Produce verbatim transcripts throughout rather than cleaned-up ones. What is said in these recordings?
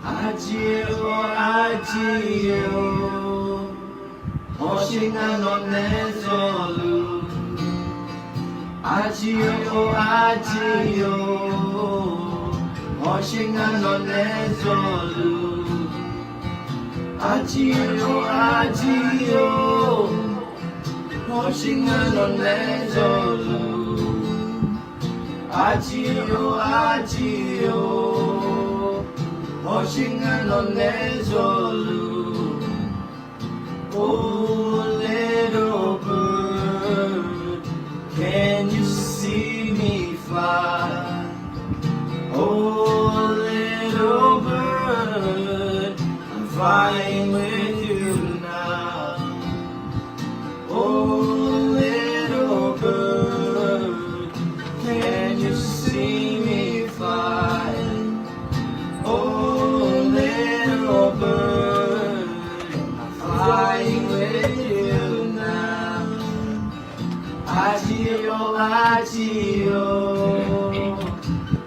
Aqjeq-or aqjeq-or, hawsher ngar nawq nae zawluf. Aqjeq-or aqjeq-or, hawsher ngar nawq nae zawluf. Aqjeq-or aqjeq-or, hawsher ngar nawq nae zawluf. Aqjeq-or aqjeq-or, hawsher ngar nawq nae zawluf. Oh little bird, can you see me fly? Oh little bird, I'm flying with you now. Oh little bird, can you see me fly? Oh little bird, I'm flying with you now. Aqjeq-or aqjeq-or,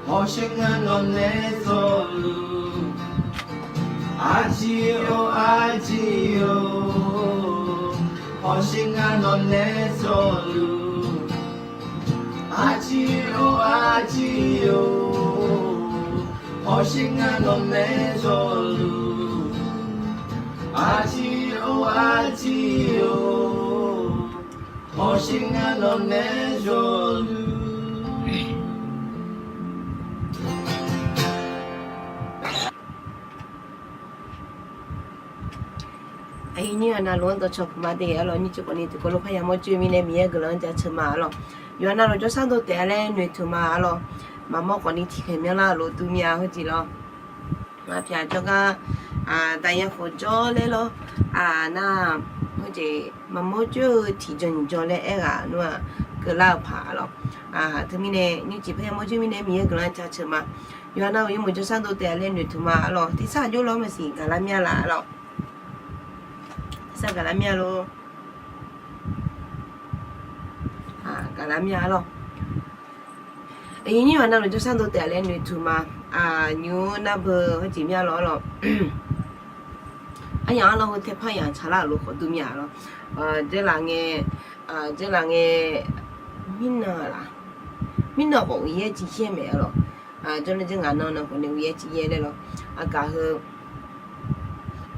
hawsher ngar nawq nae zawluf. Aqjeq-or aqjeq-or, hawsher ngar nawq nae zawluf. Aqjeq-or aqjeq-or, hawsher ngar nawq nae zawluf. Aqjeq-or aqjeq-or, hawsher ngar nawq nae zawluf. Aqyuif nyir-aq navluf-anr dawqcawq puq ma de arlawq. Nyir tiqkawv ni tiqkawv lof parya mawr coer mirnae Miqyaer guiqlanq-anr jaceuq ma arlawq. Yawqha navluf jawrshar dov taef-a laer noeqtmq ma arlawq. Maqmawr khawfni tiqkhaeq myanrlar-euq lof dur mir-a hawr jeq lawr. Ngaq pyaq jawrgar, daqyan khawf jawr laer lawr. Nar, hawr jeq maqmawr coer-eu tiqjan nyiq jan laer aerghaq nmr-aq, keuvlar-eu paq arlawq. Teumirnae nymrjeq parya mawr coer mirnae Miqyaer guiqlanq-anr jaceuq ma. Yawqha navluf yawmuiq jawrshar dov taef-a laer noeqtmq ma arlawq. Tersar aqjox lawr maqsiq gaqlar mir-a laf arlawq. Tersar gaqlar mir-a lor. Gaqlar mir-a arlawq. Aqyuif nyir-aq navluf jawrshar dov taef-a laer noeqtmq ma. Nymr nar beu hawr jeq mir-a lawr arlawq. Aryamq arlawr heu taerpar yaq tsaqlar-euq lof khawf dur mir-a lawr. Dzeurlaf ngae, dzeurlaf ngae, mirnan laf, mirnan khawf uqyaer civ yaer mae arlawq. Jawrnan jawr ngaq nan nan khawf ni uqyaer civ yaer laer lawr. Aqgaf heu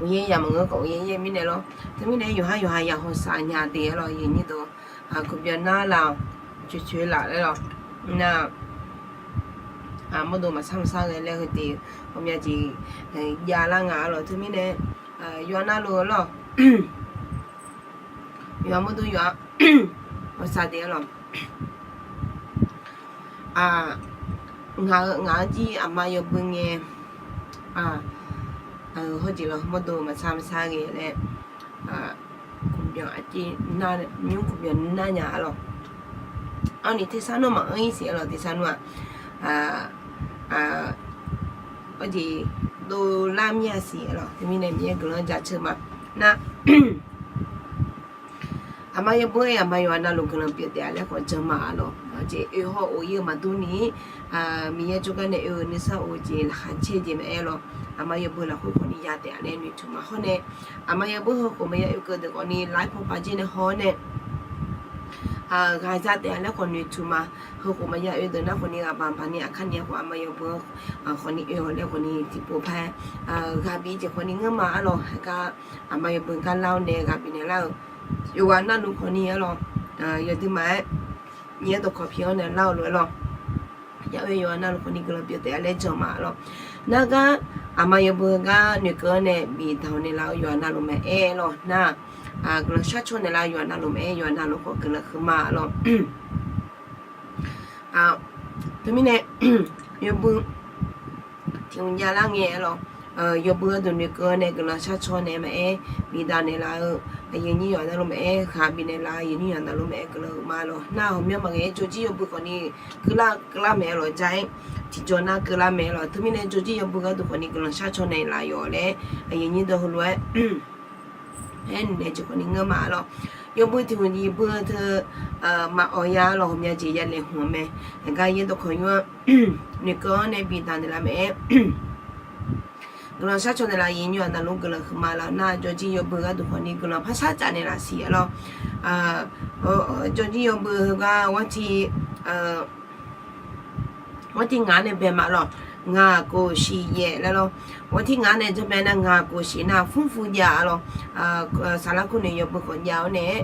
uqyaer yamq-anr khawf uqyaer yaer mirnae lawr. Teumirnae yawqhar yawqha ya hawsav nya de arlawq. Aqyuif nyir deuq, kuqbyan nar laf, coeqcoeq laf laer lawr. Nar, mawrdo maqsar maqsar ghae laer heu de, ghawqmya jeq javlar nga arlawq. Teumirnae yawqha navluf lawr, yawqha mawrdo yawqha hawsav de arlawq. Ngaq-eu ngaq-anr jir aqma yawbui ngae, hawr jeq lawr mawrdo maqsar maqsar ghae laer, kuqbyan aqjeq nar, nymr kuqbyan nar nya arlawq. Arni tersar nawr maqanr-ir siq arlawq. Tersar nawr-aq, hawr jeq dovlar mir-a siq arlawq. Teumirnae Miqyaer guiqlanq-anr jaceuq ma. Nar, aqma yawbui-aer aqma yawqha navluf guiqlanq pyeuf taef-a laer khawf jan ma arlawq. Hawr jeq oe hawr of-ir-eu maqdur ni, Miqyaer jawrgar nae oe-eu nuisar of-eu jeq laqkhaq caer jeq maqaer lawr. Aqma yawbui lafkhoer khawf ni ya taef-a laer noeqtmq ma hawr nae, aqma yawbui heukhof maqya oekeuv deuq khawf ni lafkhoer paw paq jir nae haw-awr nae, ghaq za taef-a laer khawf noeqtmq ma. Heukhof maqya oe deuq nar khawf ni ghaq baq baq ni aqkar ni-a khawf aqma yawbui khawf ni oe-awq laer khawf ni tiqpov paer ghaq bif jeq khawf ni ngeur ma arlawq. Haqgar aqma yawbui gar lar-awr nae ghaq bifnaeq lar-eu yawqghaq navluf khawf ni arlawq. Yawduimaf-aer Miqyaer dawqkawq pyeuf-awr nae lar-eu lof-aer lawr. Ya oe yawqghaq navluf khawf ni guiqlanq pyeuf taef-a laer jan ma lawr. Nar gar aqma yawbui gar noeqkeuv-awr nae bifdanq naeqlaf-eu yawqghaq navluf maqaer lawr. Nar, guiqlanq sharcaw naeqlaf-eu yawqghaq navluf maqaer, yawqghaq navluf khawf guiqlanq huiqma lawr. Teumirnae yawbui tiq hmq javlar ngae lawr, yawbui gharduq noeqkeuv-awr nae guiqlanq sharcaw nae maqaer, bifdanq naeqlaf-eu aqyuif aqnyir yawqghaq navluf maqaer, ghaq bifnaeq laf-eu aqyuif aqnyir yawqghaq navluf maqaer guiqlanq huiqma lawr. Nar ghawqmyanr maqghae-aer jawrjir yawbui khawf ni keuvlar keuvlar mae lawr, ja-aer tiqjawr nar keuvlar mae lawr. Teumirnae jawrjir yawbui gharduq khawf ni guiqlanq sharcaw naeqlaf yawf laer aqyuif aqnyir deuq heulof-aer aernaeq jeq khawf ni ngeur ma lawr. Yawbui tiq hmq nyiq bui teu maqawq ya lawr, ghawqmya jeq ya laeqhmq-eu mae. Aqgar yaer dawqkawq yur-anr noeqkeuv-awr nae bifdanq naeqlaf maqaer, guiqlanq sharcaw naeqlaf, aqyuif aqnyir aqda luf guiqlanq huiqma laf nar, jawrjir yawbui gharduq khawfni guiqlanq par shar caf naeqlaf siq-a lawr. Jawrjir yawbui heugar gharduq khawfni, gharduq ngaq-anr nae bae ma lawr, ngaq khof siq yaef laer lawr. Gharduq ngaq-anr nae janrbae nar, ngaq khof siq nar fmrfu jav-a lawr. Saqlar kur noeq yawbui khawf jav-awr nae,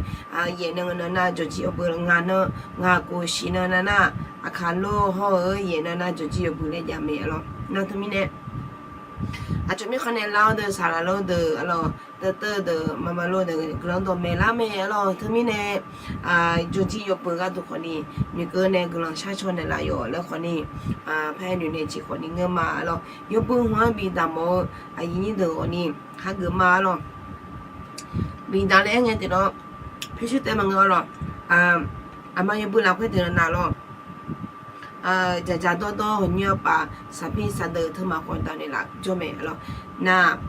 yaef nan nan nar jawrjir yawbui ngaq nan, ngaq khof siq nan nan nar, aqkaq lor hawr-eu yaef nan nar jawrjir yawbui laer jav mae-a lawr. Nar teumirnae aqcawq mirkhanq nae lar-awr deuq, saqlaq lor deuq-a lawr, teuteuvdeuq maqma lor deuq guiqlanq dawqmaeq lar mae-a lawr. Teumirnae jawrjir yawbui gharduq khawfni noeqkeuv nae guiqlanq sharcaw naeqlaf yawf laer khawfni, par-aer noeq nae jeq khawfni ngeur ma-a lawr. Yawbui hmq-anr bidaq mawf-eu aqyuif aqnyir deuq khawfni hageuf ma-a lawr. Bidaq laer aer ngae tiqdawr, pyurshuir taev maqngeur-a lawr. Aqma yawbui lafkhoer deuq nav lawr. Dzaqdzaq dawrdawr hawqnyoer arpaf saqpir saqdeuq teu maq khawf daq naeqlaf jawr mae-a lawr. Nar,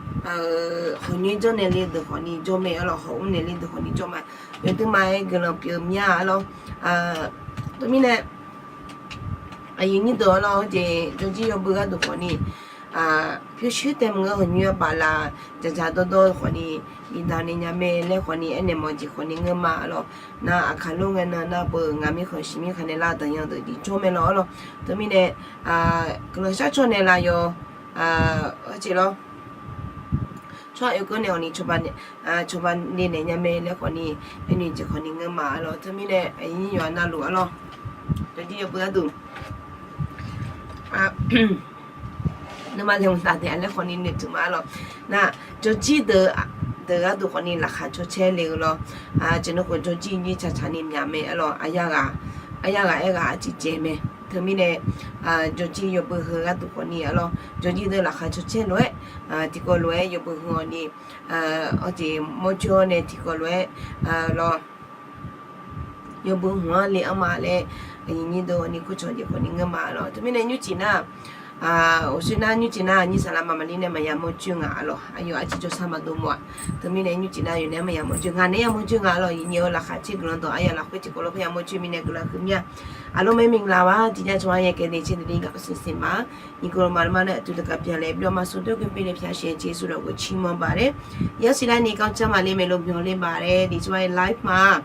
hawqnyoer janrnaeq le deuq khawfni jawr mae-a lawr, hawq mrnaeq le deuq khawfni jawr ma. Yawduima-aer guiqlanq pyeuf mya-a lawr. Teumirnae aqyuif aqnyir deuq-a lawr, jeq jawrjir yawbui gharduq khawfni pyurshuir taev maqngeur hawqnyoer arpaf laf dzaqdzaq dawrdawr khawfni bidaq naeq nya mae laer khawfni aernaeq mawf jeq khawfni ngeur ma-a lawr. Nar aqkaq lor ngae nan nar beu ngaq mirkhanq shiq mirkhanq nae lar daqyan deuq jeq jawr mae lawr-a lawr. Teumirnae guiqlanq sharcaw naeqlaf yawf jeq lawr. Tsawrhaq oekeuv naeq-awq ni cawba le naeq nya mae laer khawfni aernaeq jeq khawfni ngeur ma-a lawr. Teumirnae aqyuif aqnyir yawqha navluf-a lawr, jawrjir yawbui gharduq nuima laeqhmq taf taef-a laer khawfni noeqtmq ma-a lawr. Nar, jawrjir deuq, deuq gharduq khawfni laqkhaq cawcaer le-eu lawr. Jeq nmr khof jawrjir jir tsaqtsaq ni myaq mae-a lawr. Aqyar ghaq, aqyar ghaq aer ghaq aqjeq dzaeq mae. Teumirnae jawrjir yawbui heu gharduq khawfni-a lawr, jawrjir deuq laqkhaq cawcaer lof-aer, tiqkawv lof-aer yawbui heu-awq ni, aqjeq mawrjoer-awr nae tiqkawv lof-aer lawr, yawbui hmq-anr le-anr ma laer aqyuif aqnyir deuq ni kurcawq jeq khawfni ngeur ma-a lawr. Teumirnae nymrcif nar, uqshoe nar nymrcif nar aqnyir saqlaq maqmaqli nae maqya mawrjoer nga-a lawr. Aqyawf arciv jawrshar maqdov mawf-aq. Teumirnae nymrcif nar yawqnaeq-aer maqya mawrjoer nga, naeq-aer ya mawrjoer nga-a lawr. Aqyuif aqnyir-eu laqkhaq caer guiqlanq dawq aryaq lafkhoer tiqkawv lof-aer ya mawrjoer mirnae guiqlanq huiqmya. Aqloq mae minglawa tiqjav cawq-a yaeq kaeq ni caer deuq ni gaq-eu siqsiq ma. Nyiq kov lof maqlof ma nae aqduq deuq kaq pyaeq laer bif-awr ma smr doer gui pyaeq laer pyaq sheuq jeq suf lafkhoer ciqmanq baq laer, yasiq lar ni kawv car maqle maeqlo byanle baq laer, tiqcawq-a yaeq live ma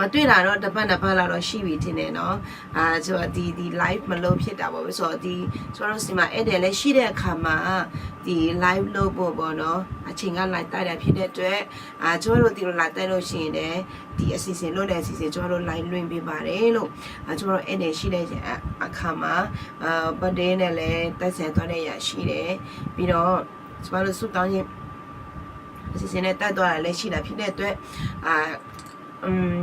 maqtoer laf lawr, daqbar naqbar laf lawr shir bif teq naeq nawr, cawq-a tiq tiq live maqlof pyaer taf bawq bawsawq tiq cawq-a lawr siqma aerdaeq laer shir dae aqkaq ma-a, tiq live lof bawq bawq nawr aqceq ngar laftav dae pyaer dae toer-aer, cawq-a lawr tiq lof laftav lof siq dae, tiq aqsiqsiq lof dae aqsiqsiq cawq-a lawr live lof-ir bi baq laer lof, cawq-a lawr aerdaeq shir dae aqkaq ma, bardae nae laer tarsaq tawr nae yaq shir dae, bi nawr cawq-a lawr smr tawv-ir aqsiqsiq nae tarsaq tawr-a laer shir laf pyaer dae toer-aer,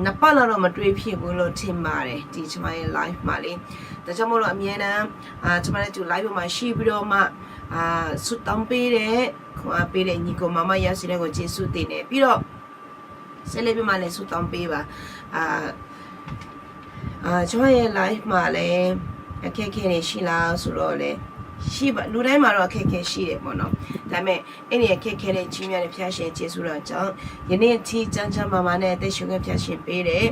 naqpar lar lawr maqtoer pyaer beu lawr teq ma laer tiqcawq-a yaeq live ma laer, daqcar mawrluf aqmyaer nar, cawq-a lawr tiq live beu maqshir bi lawr ma, smr tawv-ir dae, kawq-a pyaer dae nyiq kawq maqma yasiq laer gawq jeq suf teq naeq bi lawr saerler bi ma laer smr tawv-ir baq. Cawq-a yaeq live ma laer, aqkaer kaer nae shir lar suf lawr laer, shir baq luf dae ma lawr aqkaer kaer shir dae bawq nawr, taqmae aernaeq aqkaer kaer nae jir mya nae pyar sheuq jeq suf lawr-a janr, yawqnaeq tiq janr janr maqma nae taer sheuq ngae pyar sheuq pyaer dae,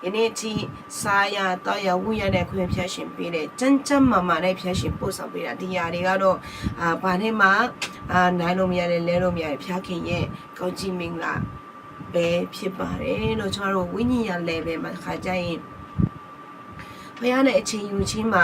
yawqnaeq tiq sar ya tawv ya ur ya nae khoer pyar sheuq pyaer dae, janr janr maqma nae pyar sheuq pov sanq pyaer dae tiq ya le gharduq, baq nae ma, naq-aer lof mya nae laer lof mya pyar kaer yaer kawv jir minglav bae pyaer baq laer lawr, cawq-a lawr ghoer nyiq ya laeq bae maqkhaq jar-ir พระเยซู nae aqceq yuf ceq ma,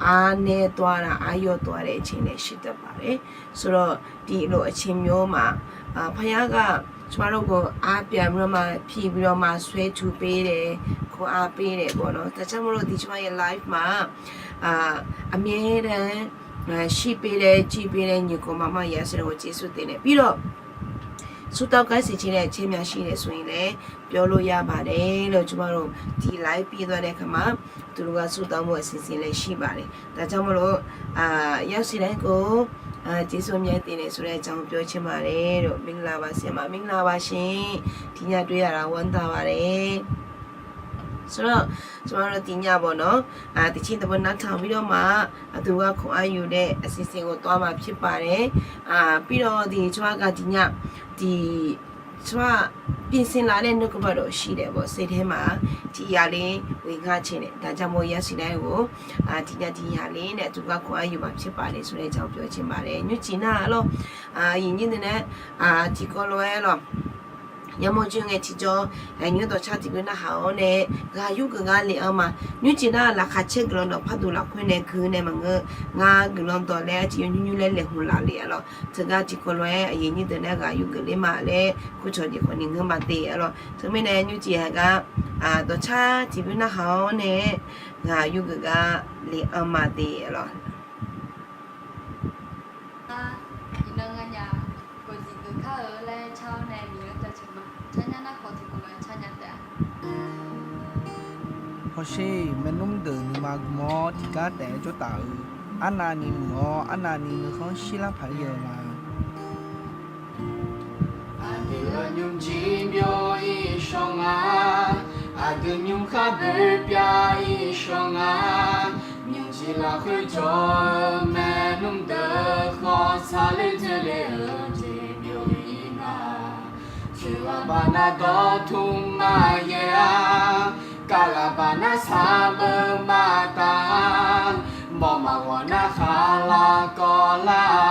aqnae tawv-a laf aqyawf tawv-a laer aqceq nae shir taq baq laer, sawr lawr tiq lof aqceq myo ma, พระเยซู ghaq cawq-a lawr gawq arpyaq mr lawr ma, piq bi lawr ma, saer tuq pyaer dae, kawq-a pyaer dae bawq nawr, daqcar mawrluf tiqcawq-a yaeq live ma, aqmyaer nae shir pyaer dae jir pyaer dae nyiq kawq maqma yasiq laer gawq jeq suf teq naeq bi lawr smr tawv-ir gar siq ceq nae caer mya shir dae suf-ir laer, pyawr lof ya baq laer lawr, cawq-a lawr tiq live bi dawr nae kaq ma, duq luf gar smr tawv-ir aqsiqsiq laer shir baq laer, daqcar mawrluf yasiq laer gawq jeq suf mya teq naeq suf laer janr pyawr caer ma laer lawr, minglav baq siq ma, minglav baq siq, tiq nya doer ya laf ghanr daq baq laer. Sawr lawr, cawq-a lawr tiq nya bawq nawr, tiq cir taq beu nar taq bi lawr ma, aqduq gar kawq-a yuf dae aqsiqsiq ghof tawv-a ma pyaer baq laer, bi lawr tiq cawq-a gar tiq nya, tiq Tsawrhaq 变心了 laer nuikhanr baqdawq shir daef bawf ser tae ma-a. Tiq yaqler ghoe ngar cae nae daq jar mawr yar siq laer-eu, tiq nya tiq yaqler nae aqtuf gar kawq-ar yawmaf pyaerpaf le sur laer ja-awr pyeuf-a cae ma laer nymrcif nar-a lawr. Aqyuif nyir deuq nae tiqkawv lof-aer lawr, yamawr joe ngae tiqjawr, nymr dawqcar tiqbymr narhaq-awr nae ghaq yurgeuf gar le-anr ma. Nymrcif nar laqkhaq caer guiqlanq dawq par duq lafkhoer nae gui nae maqngeur. Ngar guiqlanq dawq laer arciv yawnymr nymr laer laeqhmq laf le-a lawr. Teugar tiqkawv lof-aer aqyuif nyir deuq nae ghaq yurgeuf ler ma laer kurcawq jeq khawf ni ngeur ma de-a lawr. Teumirnae nymrcif haq gar dawqcar tiqbymr narhaq-awr nae ghaq yurgeuf gar le-anr ma de-a lawr. Iqnan nganyaf gawqzif geuf kar-eu laer car-awr nae Miqyaer-anr jaceuq ma. Car nya nar khawf tiqkawv lof-aer car nya taef-a. Hawsher-iq maernmr deuq nuima gm-awr tiqgar taef-aer jawr taf-eu, arnavni muiq-awr arnavni nuikhanr shirlar paq-aer yawf-eu ma. Aqdui-euq nymrjir byov-ir shawr nga, aqdui nymrkhar boerbyav-ir shawr nga, nymrjir lafkhoer jawr-eu maernmr deuq khawf saqler dzoerle-eu jeq byov-ir nga. Coeq ghaq baqnar dawrtmq maqyaer-a, kar ghaq baqnar saqbeuv maqtaf-a, mawf maqghawq nar khaqlaq kawvlar-a,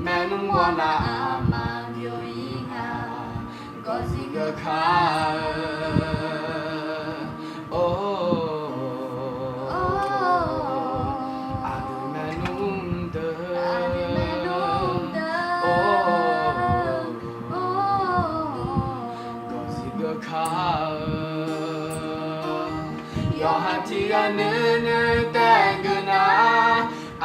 maernmr ghawrnav aqma byov-ir nga, gawqzif geuf kar-eu. Or, aqdui maernmr deuq, or, gawqzif geuf kar-eu. Yawqha tiq ghaq nuinoeq taef geuf nar,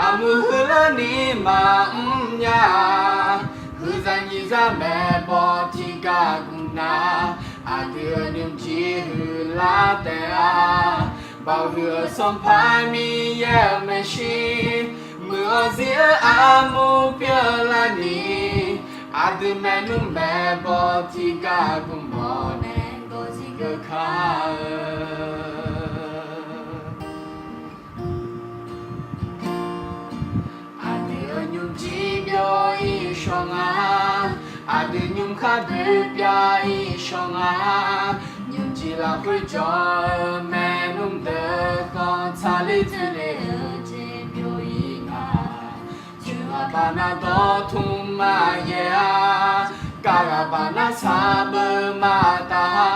armuir huiqlarni maqmr nya-a. Huiqzaq nyiq zaq maeqbaw tiqgar gmq nar, aqdui-euq nymrjir huiqlar taef-a. Baoq huiq-eu Sanqpaq Miqyaer-euq maeqshi, muiq-awr zir-eu armur pyeuflarni, aqdui maernmr maeqbaw tiqgar gmq mawr nae gawqzif geuf kar-eu. Aqdui-euq nymrjir byov-ir shawr nga, aqdui nymrkhar boerbyav-ir shawr nga, nymrjir lafkhoer jawr-eu maernmr deuq khawf saqler dzoerle-eu jeq byov-ir nga. Coeq ghaq baqnar dawrtmq maqyaer-a, kar ghaq baqnar saqbeuv maqtaf-a,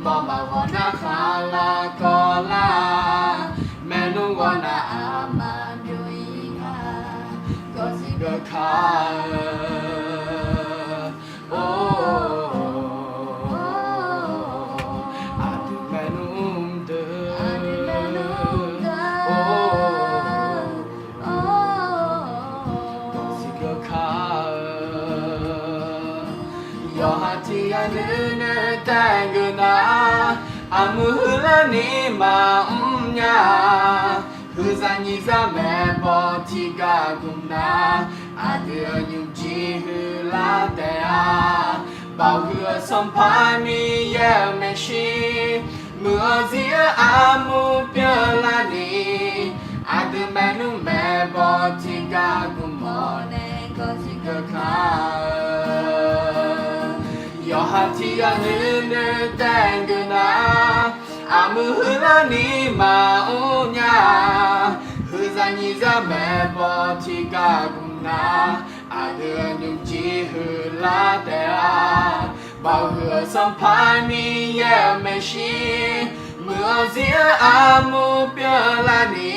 mawf maqghawq nar khaqlaq kawvlar-a, maernmr ghawrnav aqma byov-ir nga, gawqzif geuf kar-eu. Or, aqdui maernmr deuq, or, gawqzif geuf kar-eu. Yawqha tiq ghaq nuinoeq taef geuf nar, armuir huiqlarni maqmr nya-a. Huiqzaq nyiq zaq maeqbaw tiqgar gmq nar, aqdui-euq nymrjir huiqlar taef-a. Baoq huiq-eu Sanqpaq Miqyaer-euq maeqshi, muiq-awr zir-eu armur pyeuflarni, aqdui maernmr maeqbaw tiqgar gmq mawr nae gawqzif geuf kar-eu. Yawqha tiq ghaq nuinoeq taef geuf nar, armuir huiqlarni maqmr nya-a. Huiqzaq nyiq zaq maeqbaw tiqgar gmq nar, aqdui-euq nymrjir huiqlar taef-a. Baoq huiq-eu Sanqpaq Miqyaer-euq maeqshi, muiq-awr zir-eu armur pyeuflarni,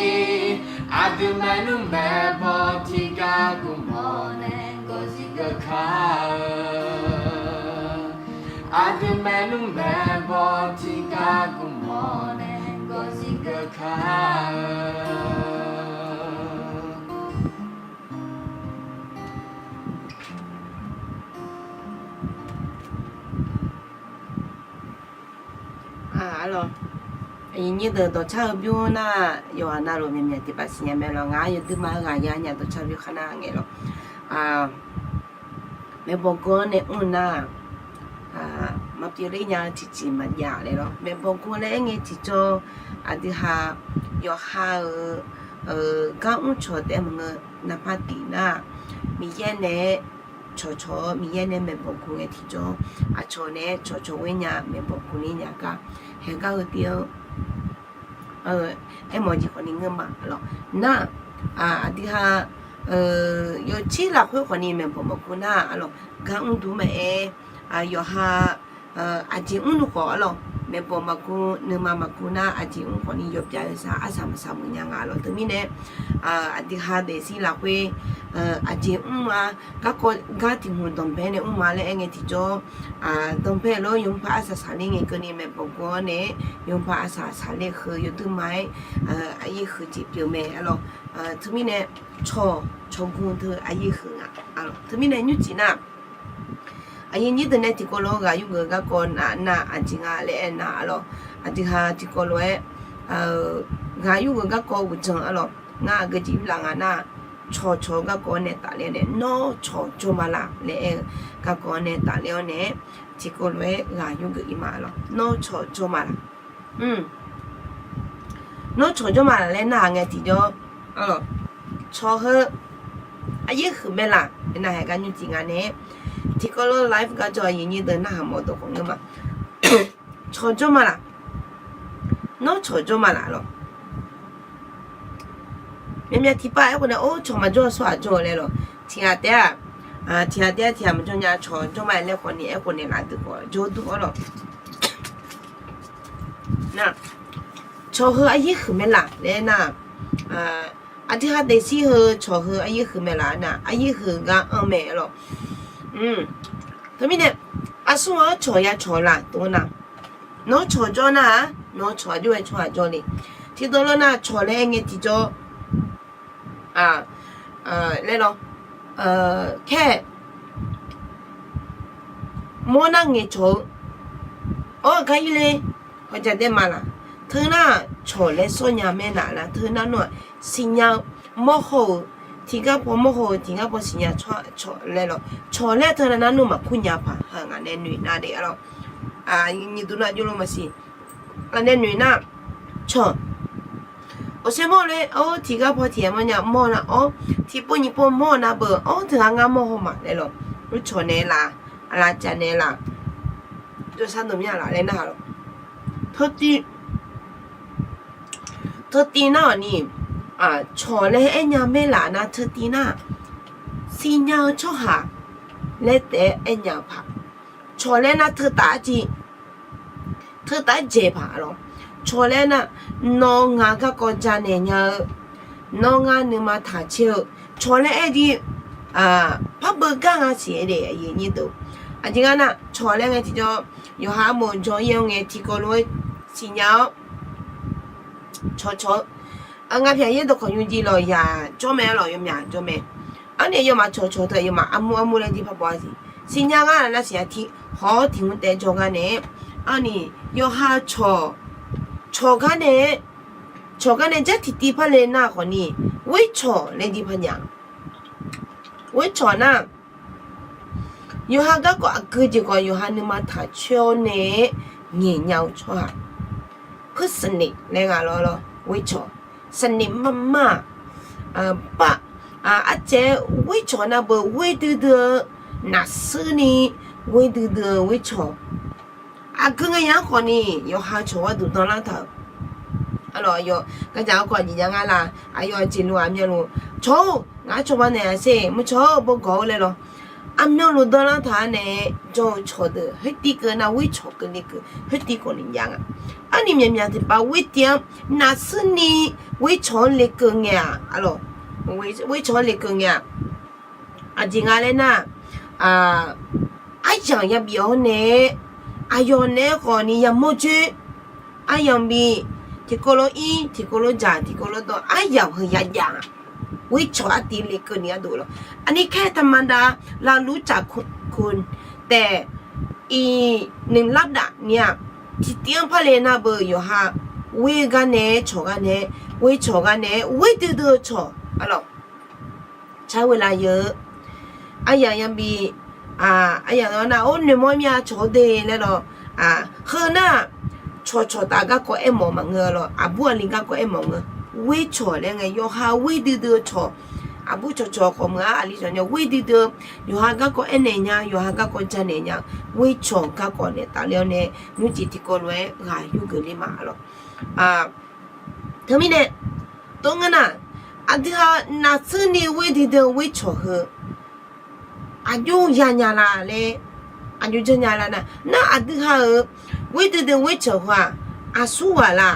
aqdui maernmr maeqbaw tiqgar gmq mawr nae gawqzif geuf kar-eu. Aqdui maernmr maeqbaw tiqgar gmq mawr nae gawqzif geuf kar-eu. Arlawq, aqyuif nyir deuq dawqcar-eu bymr nar, yawqghaq navluf myaqmyaq tiqpav siqnya mae lawq. Ngaq-aer yawduima-aer ghaq ya nya dawqcar bymr khar nar ngae lawq. Maeqbawq gawr nae mr nar, maqpyeuf ler nya-eu tiqjeq maqjav laer lawr. Maeqbawq gawr laer aer ngae tiqjawr, aqdui ha yawqha-euq gar mr cawq taef maqngeur. Naqpav tiq nar, Miqyaer naeq-aer cawqcawq-eu Miqyaer nae maeqbawq guq ngae tiqjawr, aqcawq nae cawqcawq ghoer nya maeqbawq guq ni nya gar, haeq gar heu tiv-anr aermawf jeq khawf ni ngeur ma arlawq. Nar, aqdui ha yawtser lafkhoer khawf ni maeqbawq maqguv nar arlawq, gar mr dur maqaer, yawqha aqjeq mr nu khawf arlawq, maeqbawq maqguv nuima maqguv nar aqjeq mr khawf ni yawbyav yawsaq arsaq maqsaq muiq nya nga arlawq. Teumirnae aqdui ha daefzir lafkhoer aqjeq mr-a, garkawv gar tiq hmq danqbae nae mr ma laer aer ngae tiqjawr, danqbae lof yawmuiq par arsaq saqler ngae keuvni maeqbawq guv-awr nae, yawmuiq par arsaq saqler heu yawduir ma-aer, aqyuif huiq jeq pyeuf mae arlawq. Teumirnae cawq, cawqgu teu aqyuif huiq nga. Teumirnae nymrcif nar, aqyuif nyir deuq nae tiqkawv lof-aer ghaq yurgeuf garkawv nav nar aqjeq nga laer aer nar arlawq. Aqdui ha tiqkawv lof-aer ghaq yurgeuf garkawv uqdzan arlawq, ngar aqgeu jeq yurlaf nga nar, cawqcawq-eu garkawv nae tafler-awr nae, nawr cawq jawr ma laq laer aer-eu garkawv nae tafler-awr nae, tiqkawv lof-aer ghaq yurgeuf ir ma arlawq, nawr cawq jawr ma laq. Nawr cawq jawr ma laq laer narhaq ngae tiqjawr, cawq heu aqyuif huiq mae laq, nar haeq gar nymrcif nga nae, tiqkawv lof-aer live gar jawr aqyuif nyir deuq narhaq mawf dawq khawf ngeur ma. Cawq jawr ma laq, nawr cawq jawr ma laq lawq. Myavmyav tiqpav aerkhawf nae or cawq maqjawr-eu tsawrhaq jawr-eu laer lawq. Tiqghaq taef-aq, tiqghaq taef-aq tiqghaq maqjawr nya cawq jawr ma laer khawf ni aerkhawf naeq laf deuq khawf jawr dur arlawq. Nar, cawq heu aqyuif huiq mae laq laer nar, aqdui ha daefzir heu cawq heu aqyuif huiq mae laq nar, aqyuif huiq gar anr mae arlawq. Teumirnae aqsur-anr cawq ya cawq laf tov nar, nawr cawq jawr nar-aq, nawr cawq aqjox-aer tsawrhaq jawr le. Tiqdawq lawr nar cawq laer aer ngae tiqjawr laer lawr, khaer mawr nar ngaeqcawq-eu, awr gar ir le, hawjaq daef ma laq. Teu nar cawq laer sawr nya mae laq nar, teu nar nawr-aq siqnya-eu mawrhaw-euq, tiqgar paw mawrhaw-eu tiqgar paw siqnya cawq laer lawr, cawq laer teu nar nar nawr maqkur nya paq ha ngaq nae noeq nar de arlawq. Nyiq duq nar jov lo maqsiq. Ngaq nae noeq nar, cawq awqsaer mawr laer, or tiqgar paw tiq ghaq mawrnya mawr nar, or tiqpov nyiq pov mawr nar beu, or teughaq ngar mawrhaw ma laer lawq. Mr cawq naeq laf, aqlaf caf naeq laf, jawrsar dawq mya laf laer narhaq lawq. Teutiv teutiv nar-awq ni, cawq laer aer nya mae laf nar teutiv nar, siqnya-eu tsawrhaq laer taef-aer aer nya-eu paq. Cawq laer nar teutaf arciv, teutaf-aer dzaeq paq lawq. Cawq laer nar, nawr ngaq garkawv janaeq nya-eu, nawr ngar nuima taq caer-eu, cawq laer aer di, parbeuv gar nga siq-aer de aqyuif nyir deuq. Aqjeq nga nar cawq laer ngae tiqjawr, yawqha armof jawr-ir-awr ngae tiqkawv lof-aer siqnya-awr cawqcawq-eu, ngaq pyaq yaer dawqkawq nymrjiv lawq yaq jawr mae lawq, yawmyaq jawr mae. Arni yawmaf cawqcawq teu yawmaf armur armur laer dir par baw-a siq. Siqnya gar nar siq-a tiq hawr tiq hmq taef jawr gar nae, arni yawqha cawq, cawq gar nae, cawq gar nae jar tiqtiv par le nar khawf ni, ghoer cawq laer dir par nya. Ghoer cawq nar, yawqha garkawv aqgeu jeq khawf yawqha nuima taq coer-awr nae ngaeq nya-eu tsawrhaq, เพื่อนสนิท laer nga lawr lawr, ghoer cawq, สนิทมากๆ bar, arcaev-aer ghoer cawq nar beu ghoer duidui-eu, naqsur ni ghoer duidui-eu ghoer cawq. Aqgeu ngae yar khawf ni yawqha cawq gharduq danlar taq-euq. Arlawq, aqyawf gardzaq-awr khawf aqjeq nya nga laq, aqyawf jeqluf-aq myanluf, cawq-or, ngaq-anr cawba naeq-a sher, mr cawq-or, bawgawq-or laer lawr. Aqmyanluf danlar taq-a nae, jawr-eu cawq deuq khoertiv keuv nar ghoer cawq keuvle keuv khoertiv khawf ni jav nga. Arni myaqmyaq tiqpav ghoer tiv-anr naqsur ni ghoer cawq-anr lekeuv ngae-aq, arlawq, ghoer cawq-anr lekeuv ngae-aq, aqjeq nga laer nar, aryamq yabif-awr nae, aqyawf naeq-aer khawf ni yamawr dzoer, aryamq bif, tiqkawv lof ir, tiqkawv lof dzaq, tiqkawv lof dawv, aryamq heu yajav-aq, ghoer cawq artiv lekeuv ni gharduq lawr. Aqni khaer taqmada lavluv tsaf ko taef, iq, หนึ่งลับดาบ ni-aq, tiqtiv-anr par le nar beu yawqha ghoer gar nae, cawq gar nae, ghoer cawq gar nae, ghoer duidui-eu cawq, arlawq, car ghoe laf yeu-eu, aryamq yabif, aryamq nar-or noeqmawr myav cawq-eu de laer lawr, heu nar, cawqcawq taf garkawv aermawf maqngeur lawr, aqbur aqli garkawv aermawf ngeur. Ghoer cawq laer ngae yawqha ghoer duidui-eu cawq, Aqbur cawqcawq khawf meuq-a, aqli cawq nya ghoer duidui-eu, yawqha garkawv aernaeq nya, yawqha garkawv janaeq nya, ghoer cawq garkawv naeq tafler-awr nae, nymrcif tiqkawv lof-aer ghaq yurgeuf le ma lawq. Teumirnae, tov ngeur nar, aqdui ha naqtser ni ghoer duidui-eu ghoer cawq heu aqjox yanya la laer, aqjox janrnya la nar, nar aqdui ha-euq ghoer duidui ghoer cawq heu-aq, aqsur ghaq la.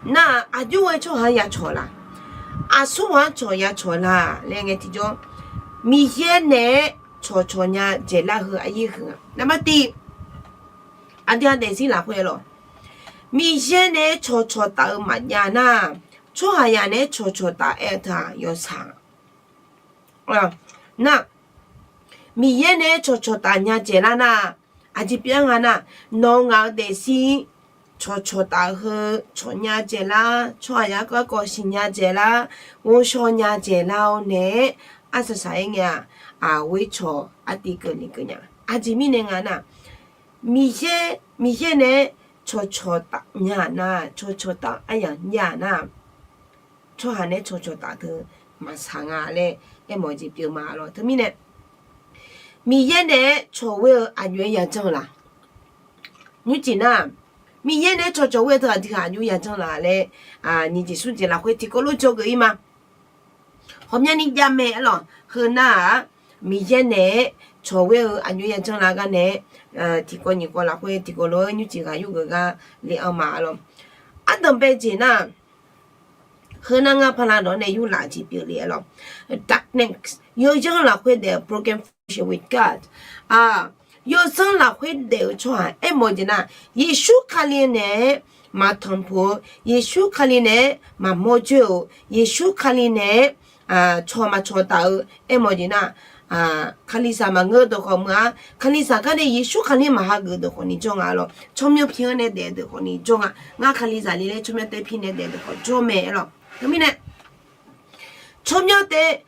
Nar-aq, aqjox ghae tsawrhaq ya cawq la? Aqsur ghaq-anr cawq ya cawq la laer ngae tiqjawr, Miqyaer naeq-aer cawqcawq nya dzaeqlar heu aryaer huiq-a. Naqbar tiq, aqdui ha daefzir lafkhoer lawq, Miqyaer naeq-aer cawqcawq taf-eu maqjav nar, tsawrhaqzaq naeq-aer cawqcawq taf-aer-eu teu-aq yawshaq. Nar, Miqyaer naeq-aer cawqcawq taf nya dzaeqlar nar, aqjeq pyeuf-aer nga nar, nawq-eu ngaq-eu daefzir cawqcawq taf heu cawq nya dzaeqlar, tsawrhaqzaq garkawv siqnya dzaeqlar, ghovshaw nya dzaeqlar-awr naeq-aer, arsaq saq-aer ngae-aq, aqghoer cawq artiv keuvni keuv nya. Aqjeq mirnae nga nar, Miqyaer, Miqyaer naeq-aer cawqcawq taf nya nar, cawqcawq taf aryamq jav nar, tsawrhaq naeq-aer cawqcawq taf teu maqsaq nga laer aermawf jeq pyeuf ma lawq. Teumirnae, Miqyaer naeq-aer cawq ghoer-eu aqjox-aer yajanr la? Nymrcif nar, Miqyaer naeq-aer cawqcawq ghoer-eu teu aqdui ha aqjox yajanr la laer, nyiq jeq smr jeq lafkhoer tiqkawv lof jawrgeuf-ir ma. Ghawqmyani javmae aer lawq. Heu nar-aq, Miqyaer naeq-aer cawq ghoer-eu aqjox yajanr la gar nae, tiqkawv nyiq kawv lafkhoer tiqkawv lof-aer nymrcif ghaq yurgeuf gar le-anr ma lawq. Ardanqbae jeq nar, heu nar ngar pala dawq nae yurlaf jeq pyeuf le aer lawq. Darkness, yawzanr lafkhoer daef-eu broken fellowship with God. Yawzanr lafkhoer daef-eu tsawrhaq aermawf jeq nar, Yeqsur Kali naeq-aer maqtanqpuq-eu, Yeqsur Kali naeq-aer maqmawr joer-euq, Yeqsur Kali naeq-aer cawq maqcawq taf-eu aermawf jeq nar, Kalizaq maqngeur-eu dawq khawf meuq-a. Kalizaq gar nae Yeqsur Kali-anr maqhageuf-eu dawq khawfni jawr nga lawq. Tsawrmyanr pi-anr nae daef-eu dawq khawfni jawr nga. Ngar Kalizaq le laer tsawrmyanr tae pi nae daef-eu dawq khawf jawr mae aer lawq. Teumirnae, tsawrmyanr tae,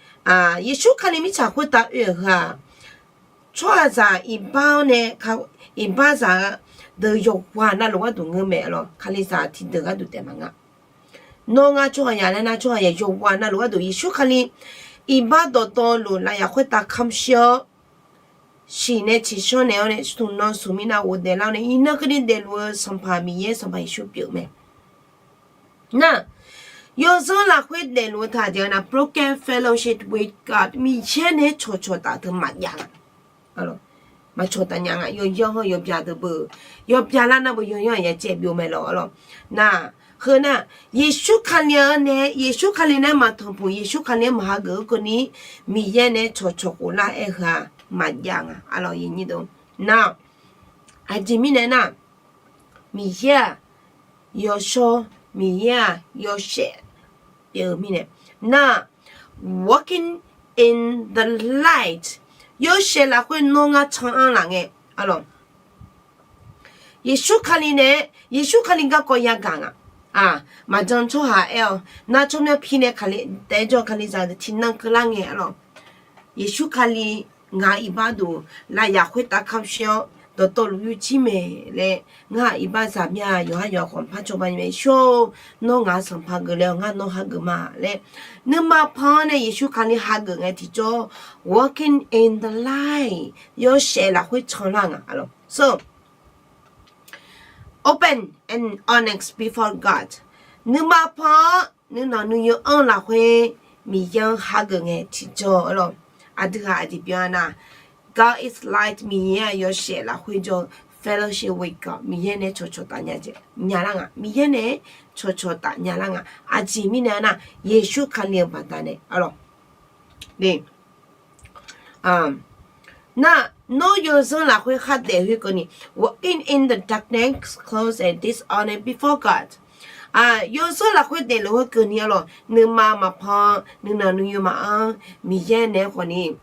Yeqsur Kali mirtsaq khoertav oe-euq heu-aq, tsawrhaqzaq iqbax-anr nae, iqbaxzaq deuq yawqghaq navluf gharduq ngeur mae aer lawq. Kalizaq tiqdeuq gharduq taef maqnga. Nawr ngar tsawrhaqzaq laer nar, tsawrhaqzaq yawqghaq navluf gharduq Yeqsur Kali iqbax dawqtawvluf lafyaq khoertav kamq shir-awr, siqnae ciqshawr naeq-awr nae smq nan smq mirnav ghofdaef lar-awr nae iqnan keuvni daefluf-eu Sanqpaq Miqyaer Sanqpaq Yeqsur pyeuf mae. Nar, yawzanr lafkhoer daefluf-eu taq jeq-a nar, broken fellowship with God, Miqyaer nae-aer cawqcawq taf teu maqjav nga. Maqcawq taf nya nga. Yawzanr hawr yawbya deuq beu, yawbya lar nar beu yawzanr-aq ya caev byov mae lawq lawq. Nar, heu nar, Yeqsur Kali-anr nae, Yeqsur Kali nae-aer maqtanqpuq, Yeqsur Kali-anr maqhageuf-eu keuvni, Miqyaer nae-aer cawqcawq khof lar-aer heu-aq maqjav nga. Aqlawq, nar, aqjeq mirnae nar, Miqyaer-aq yawshawr, Miqyaer-aq yawshaef pyeuf-eu mirnae, nar, walking in the light, yawshaef lafkhoer nawr ngar can-anr laf ngae, aqlawq, Yeqsur Kali nae, Yeqsur Kali garkawv yagaq nga. Maqjan tsawrhaq aer-awq, nar tsawrmyanr pi nae Kali taef-aer jawr-eu Kalizaq deuq tiqnan keuvlar ngae, aqlawq, Yeqsur Kali ngaq-euq iqbax deuq lafyaq khoertav kamq shir-awr dawqtawvluf yurjir mae laer, ngar-aq iqbaxzaq myav yawqhar yawqha khawf par cawba nya mae. Shawr-or, nawr ngaq-euq Sanqpaq geufle-awq, ngar nawr hageuf ma laer, nuima pan-anr nae Yeqsur Kali hageuf ngae tiqjawr, walking in the light, yawshaef lafkhoer canlar nga, aqlawq. So, open and honest before God. Nuima pan-anr nuinanq nuiyoe-anr lafkhoer Miqyaer-anr hageuf ngae tiqjawr, aqlawq, aqdui ghaq aqjeq byan-a nar, God is light, Miqyaer-aq yawshaef lafkhoer jawr-eu, fellowship with God, Miqyaer nae cawqcawq taf nya lar nga, Miqyaer nae cawqcawq taf nya lar nga. Aqjeq mirnae nar, Yeqsur Kali-eu baqdanae, aqlawq, nar, nawr yawzanr lafkhoer khardaef khoerkeuvni, walking in the darkness, close and dishonest before God. Yawzanr lafkhoer daefluf khoerkeuvni, aqlawq, nuima maqpan, nuinanq nuiyoe maqanr, Miqyaer naeq-aer khawfni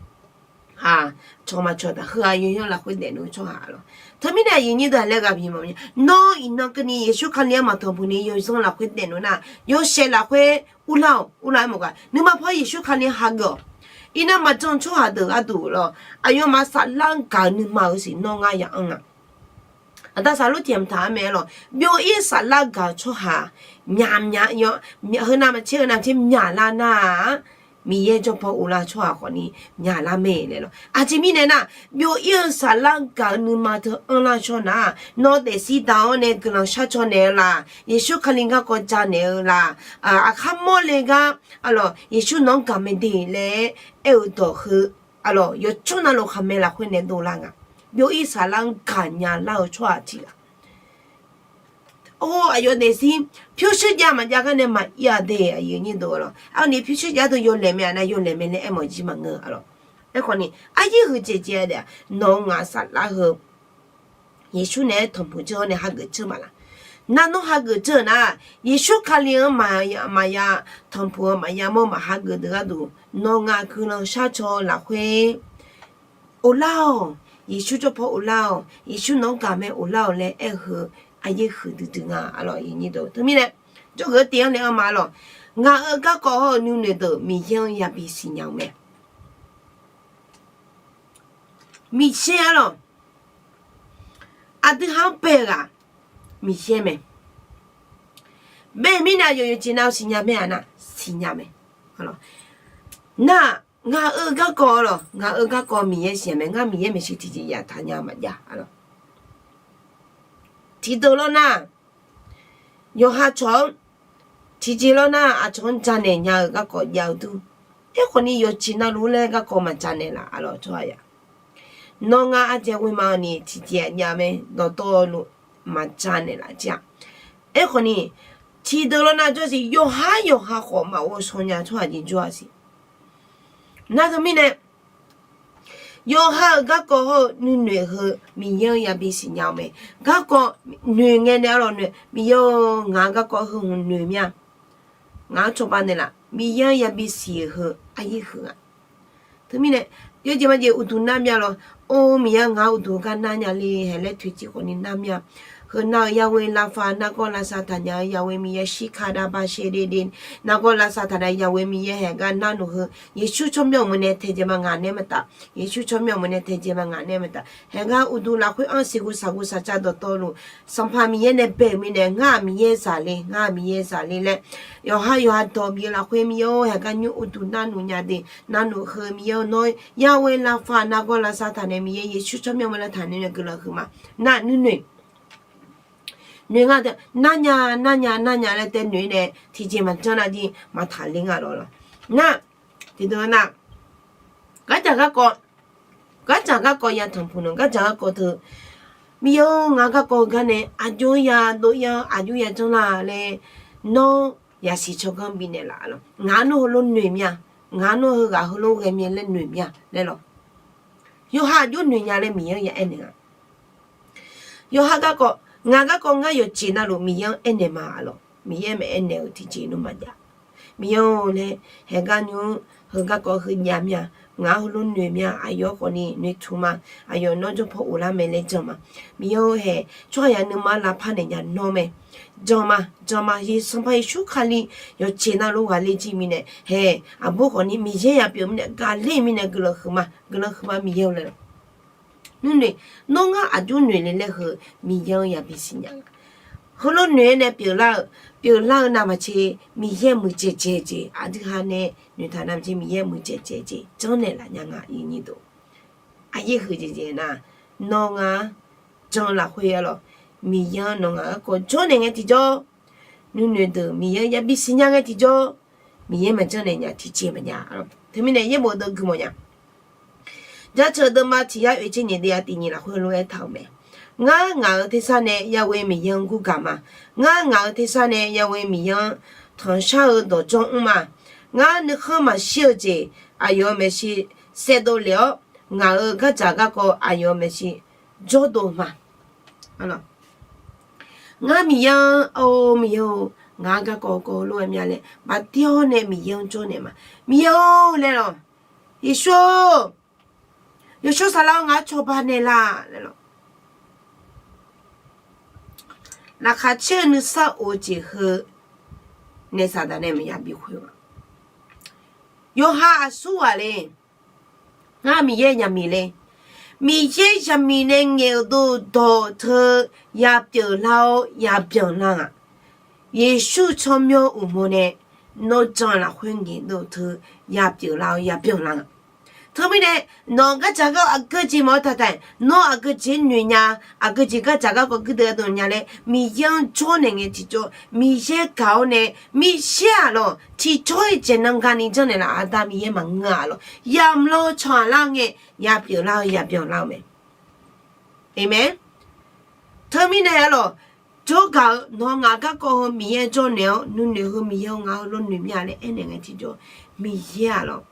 cawq maqcawq taf, heu-aq yawzanr lafkhoer daefluf-eu tsawrhaq, aqlawq. Teumirnae aqyuif nyir deuq-aq laer ghaq bimawf nya, nawr iqnan keuvni Yeqsur Kali-anr maqtanqpuq ni yawzanr lafkhoer daefluf nar, yawshaef lafkhoer urlar-awq, urlar-aer maqgaq, nuima pan Yeqsur Kali hageuf-awq. Iqnan maqjan tsawrhaq deuq gharduq lawq, aqyawfmaf saflar-anr gaq-eu nuima-euq siq nawr ngar ya anr nga. Aqda Saqlor tiq yamq taq-a mae lawq. Byov-ir saflar gaq-eu tsawrhaq, myaqmyaq, heunav maqtser heunav tser myaqlar nar-aq, Miqyaer jawrpaw uvlar-eu tsawrhaq khawfni myaqlar mae laer lawq. Aqjeq mirnae nar, byov-ir-eu saflar gaq-eu nuima teu anrlar-eu tsawrhaq nar, nawr daefzir da-awr nae guiqlanq shar caw naeq-eu la? Yeqsur Kali garkawv ja naeq-eu la? Aqkar mawrle gar, aqlawq, Yeqsur nawq-anr gaq mae de laer aer-eu dawq heu, aqlawq, yawqcawq navluf khaqmae lafkhoer nae dovlar nga. Byov-ir saflar-anr gaqnya lar-eu tsawrhaq tiq ghaq. Or, aqyawf daefzir pyurshuir jav maqjav gar nae maqir-a de, aqyuif aqnyir deuq-a lawq. Arni pyurshuir jav deuq yawlaeq mae-a nar, yawlaeq mae laer aermawf jir maqngeur-a lawq. Aerkhawfni, aryaer huiq jeq jeq-a daef-aq, nawq-eu ngaq saflar heu Yeqsur naeq-aer tanqpuq dzeur-awr nae hageuf dzeur ma laq? Nar nawr hageuf dzeur-eu nar, Yeqsur Kali-anr maqya tanqpuq-eu maqya mawr maq hageuf deuq gharduq, nawq ngaq guiqlanq shar caw-eu lafkhoer, Ovlar-awq, Yeqsur jawrpaw ovlar-awq, Yeqsur nawq-anr gaq mae ovlar-awq laer aer-eu heu, aryaer huiqdui dui nga-a lawq. Teumirnae, jawrgeuf-eu tiv-anr nae anrma-a lawq. Ngaq-euq garkawv hawr-eu nuinoeq deuq Miqyaer-anr yabi siqnya-eu mae. Miqyaer-a lawq. Aqdui ha-anr bae-eu ghaq Miqyaer mae. Bae-eu mirnae aqyawf yawqjeq nav-eu siqnya mae-a nar, siqnya mae. Nar, ngaq-euq garkawv lawq, ngaq-euq garkawv Miqyaer siqnya mae. Ngar Miqyaer maeqshi tiqjeq yaf taqnya-eu maqjav-a lawq. Tiqdeuq lawr nar, yawqha cawq-anr, tiqjeq lawr nar aqcawq-anr janaeq nya-eu garkawv jav-eu dur. Aerkhawfni yawqjeq navluf laer garkawv maqjanaeq laf-a lawq tsawrhaq yaf. Nawr ngar arjaev ghoe ma-awq ni tiqjeq aqjav mae dawqtawvluf maqjanaeq laf jir-a. Aerkhawfni, tiqdeuq lawr nar jawrsiq yawqhar yawqha khawf maqghov shaw nya tsawrhaq jeq jawr-a siq. Nar teumirnae, yawqha-euq garkawv hawr-eu nuinoeq heu Miqyaer-anr yabi siqnya-eu mae. Garkawv noeq ngae nae-a lawq noeq, Miqyaer-or, ngaq-euq garkawv heu hmq noeq mir-a. Ngaq-anr cawba naeqlaf, Miqyaer-anr yabi siq-euq heu aryaer huiq-a. Teumirnae, yawjeq majeq uqduq nar mir-a lawq. Or, Miqyaer ngaq-anr uqduq gar nar nya le hae laer toeqciv khawfni nar mir-a. Heu nar-euq yawe lafaq nargawr lavsav taqnya-eu yawe Miqyaer shirkada bashede de. Nargawr lavsav taqnya yawe Miqyaer haegar narluf heu Yeqsur tsawrmyanr uqmov nae taedzae ma ngaq nae maqtaf. Yeqsur tsawrmyanr uqmov nae taedzae ma ngaq nae maqtaf. Haegar uqduq lafkhoer-anr siqguq saqguq saqca dawqtawvluf Sanqpaq Miqyaer nae bae-euq mirnae ngar-aq Miqyaer zaq le, ngar-aq Miqyaer zaq le laer yawqha yawqha dawq bif-eu lafkhoer Miqyaer-or, haegar nymr uqduq narluf nya de. Narluf heu Miqyaer-or, nawr yawe lafaq nargawr lavsav taqnaeq Miqyaer Yeqsur tsawrmyanr uqmov nae taqnaeq nae guiqlanq huiqma. Nar nuinoeq noeq nga de, nar nya nar nya nar nya laer tae noeq-ir nae tiqjeq maqjanr nar jir maqtaq ler nga lawq lawq. Nar, tiqdeuq nar, gardzaq garkawv, gardzaq garkawv ya tanqpuq nmr, gardzaq garkawv teu, Miqyaer-or, ngaq-euq garkawv heugar nae aqjox-aer ya dov-ir-anr aqjox ya janr la laer, nawr yasiq tsawrganr bifnaeq laf lawq. Ngaq nawr heulof noeq mir-a, ngaq nawr heughaq heulof ghae mir-a laer noeq mir-a laer lawq. Yawqha aqjox noeq nya laer Miqyaer-anr ya aernaeq nga. Yawqha garkawv, ngaq garkawv ngar yawqjeq navluf Miqyaer-anr aernaeq ma-a lawq. Miqyaer maqaer naeq-euq tiqjeq nmr maqjav. Miqyaer-or laer, haegar nymr-anr heu garkawv heu jav mir-a, ngaq-anr heulof noeq mir-a, aqyawf khawfni noeqtmq ma, aqyawf nawr jawrpaw uvlar mae laer jan ma. Miqyaer-or hae, tsawrhaqzaq nuima lavpar naeq nya nawr mae. Jan ma, jan ma, Sanqpaq Yeqsur Kali yawqjeq navluf ghaqler jir mirnae hae, aqbur khawfni Miqyaer ya pyeuf mirnae gaqler mirnae guiqlanq huiqma, guiqlanq huiqma Miqyaer-or laer lawq. Nuinoeq, nawr ngar aqjox noeq le laer heu Miqyaer-anr yabi siqnya nga. Heulof noeq-aer nae pyeuflar-eu, pyeuflar-eu navmaqtser Miqyaer muiqdzaeq dzaeq jeq, aqdui ha nae noeqtaq navmaqtser Miqyaer muiqdzaeq dzaeq jeq janrnaeq laf nya nga. Aqyaer huiq jeq jeq nar, nawr ngar jan lafkhoer-a lawq, Miqyaer-anr nawq ngaq garkawv janrnaeq ngae tiqjawr, nuinoeq deuq Miqyaer-anr yabi siqnya ngae tiqjawr, Miqyaer maqjanrnaeq nya tiqjeq maqjav. Teumirnae yaerbof deuq guimawf nya. Jaceuq deuvma tiq yar oeq tser nyiq deuv-a tiq nyiq lafkhoer lof-aer taq-euq mae. Ngar ngaq-euq tersar nae yawe Miqyaer-anr gurgaq ma. Ngar ngaq-euq tersar nae yawe Miqyaer-anr tanqshar-eu dawqdzawr mr ma. Ngar nuikhanr maqshir-eu jeq aqyawf-euq maeqshi saevdov lef-awr, ngaq-euq gardzaq garkawv aqyawf-euq maeqshi jawrdov ma. Ngar Miqyaer-anr, or Miqyaer-or, ngaq-anr garkawv kawv lof-aer mya laer baqdir-awr nae Miqyaer-anr jawrnaeq ma. Miqyaer-or laer lawq. Yeqsur-or, Yeqsur saflar-awr ngaq-anr cawba naeqlaf laer lawq. Laqkhaq caer-eu nuisar of-eu jeq heu nae Saqdaq nae maqya bikhoer-a. Yawqha aqsurghaq le. Ngar Miqyaer yaqmiq le. Miqyaer zaqmiq nae ngaeq-euq dov-eu dawq teu yapyeuf lar-awr yabyan lar-aq, Yeqsur tsawrmyanr uqmov nae nawr jan lafkhoer ngaeq dov teu yapyeuf lar-awr yabyan lar-aq. Teumirnae nawq-euq gardzaq gar aqgeu jeq mawf-eu taqtaq, nawr aqgeu jeq noeq nya, aqgeu jeq gardzaq garkawv guirdeuv dov nya laer Miqyaer-anr jawr naeq ngae tiqjawr, Miqyaer gaq-awr nae, Miqyaer-aq lawq tiqjawr-iq dzaeqnan gani janrnaeq laf, Aqda Miqyaer maqngeur-a lawq. Yamq lawr tsawq-aq lar ngae, yapyeuf lar-eu yabyan lar-eu mae. Aqmeq. Teumirnae-a lawq, jawrgaq-eu nawq ngaq garkawv heu Miqyaer jawrnaeq-awr nuinoeq heu Miqyaer-eu ngaq-eu lawrnoeq mir-a laer aernaeq ngae tiqjawr, Miqyaer-aq lawq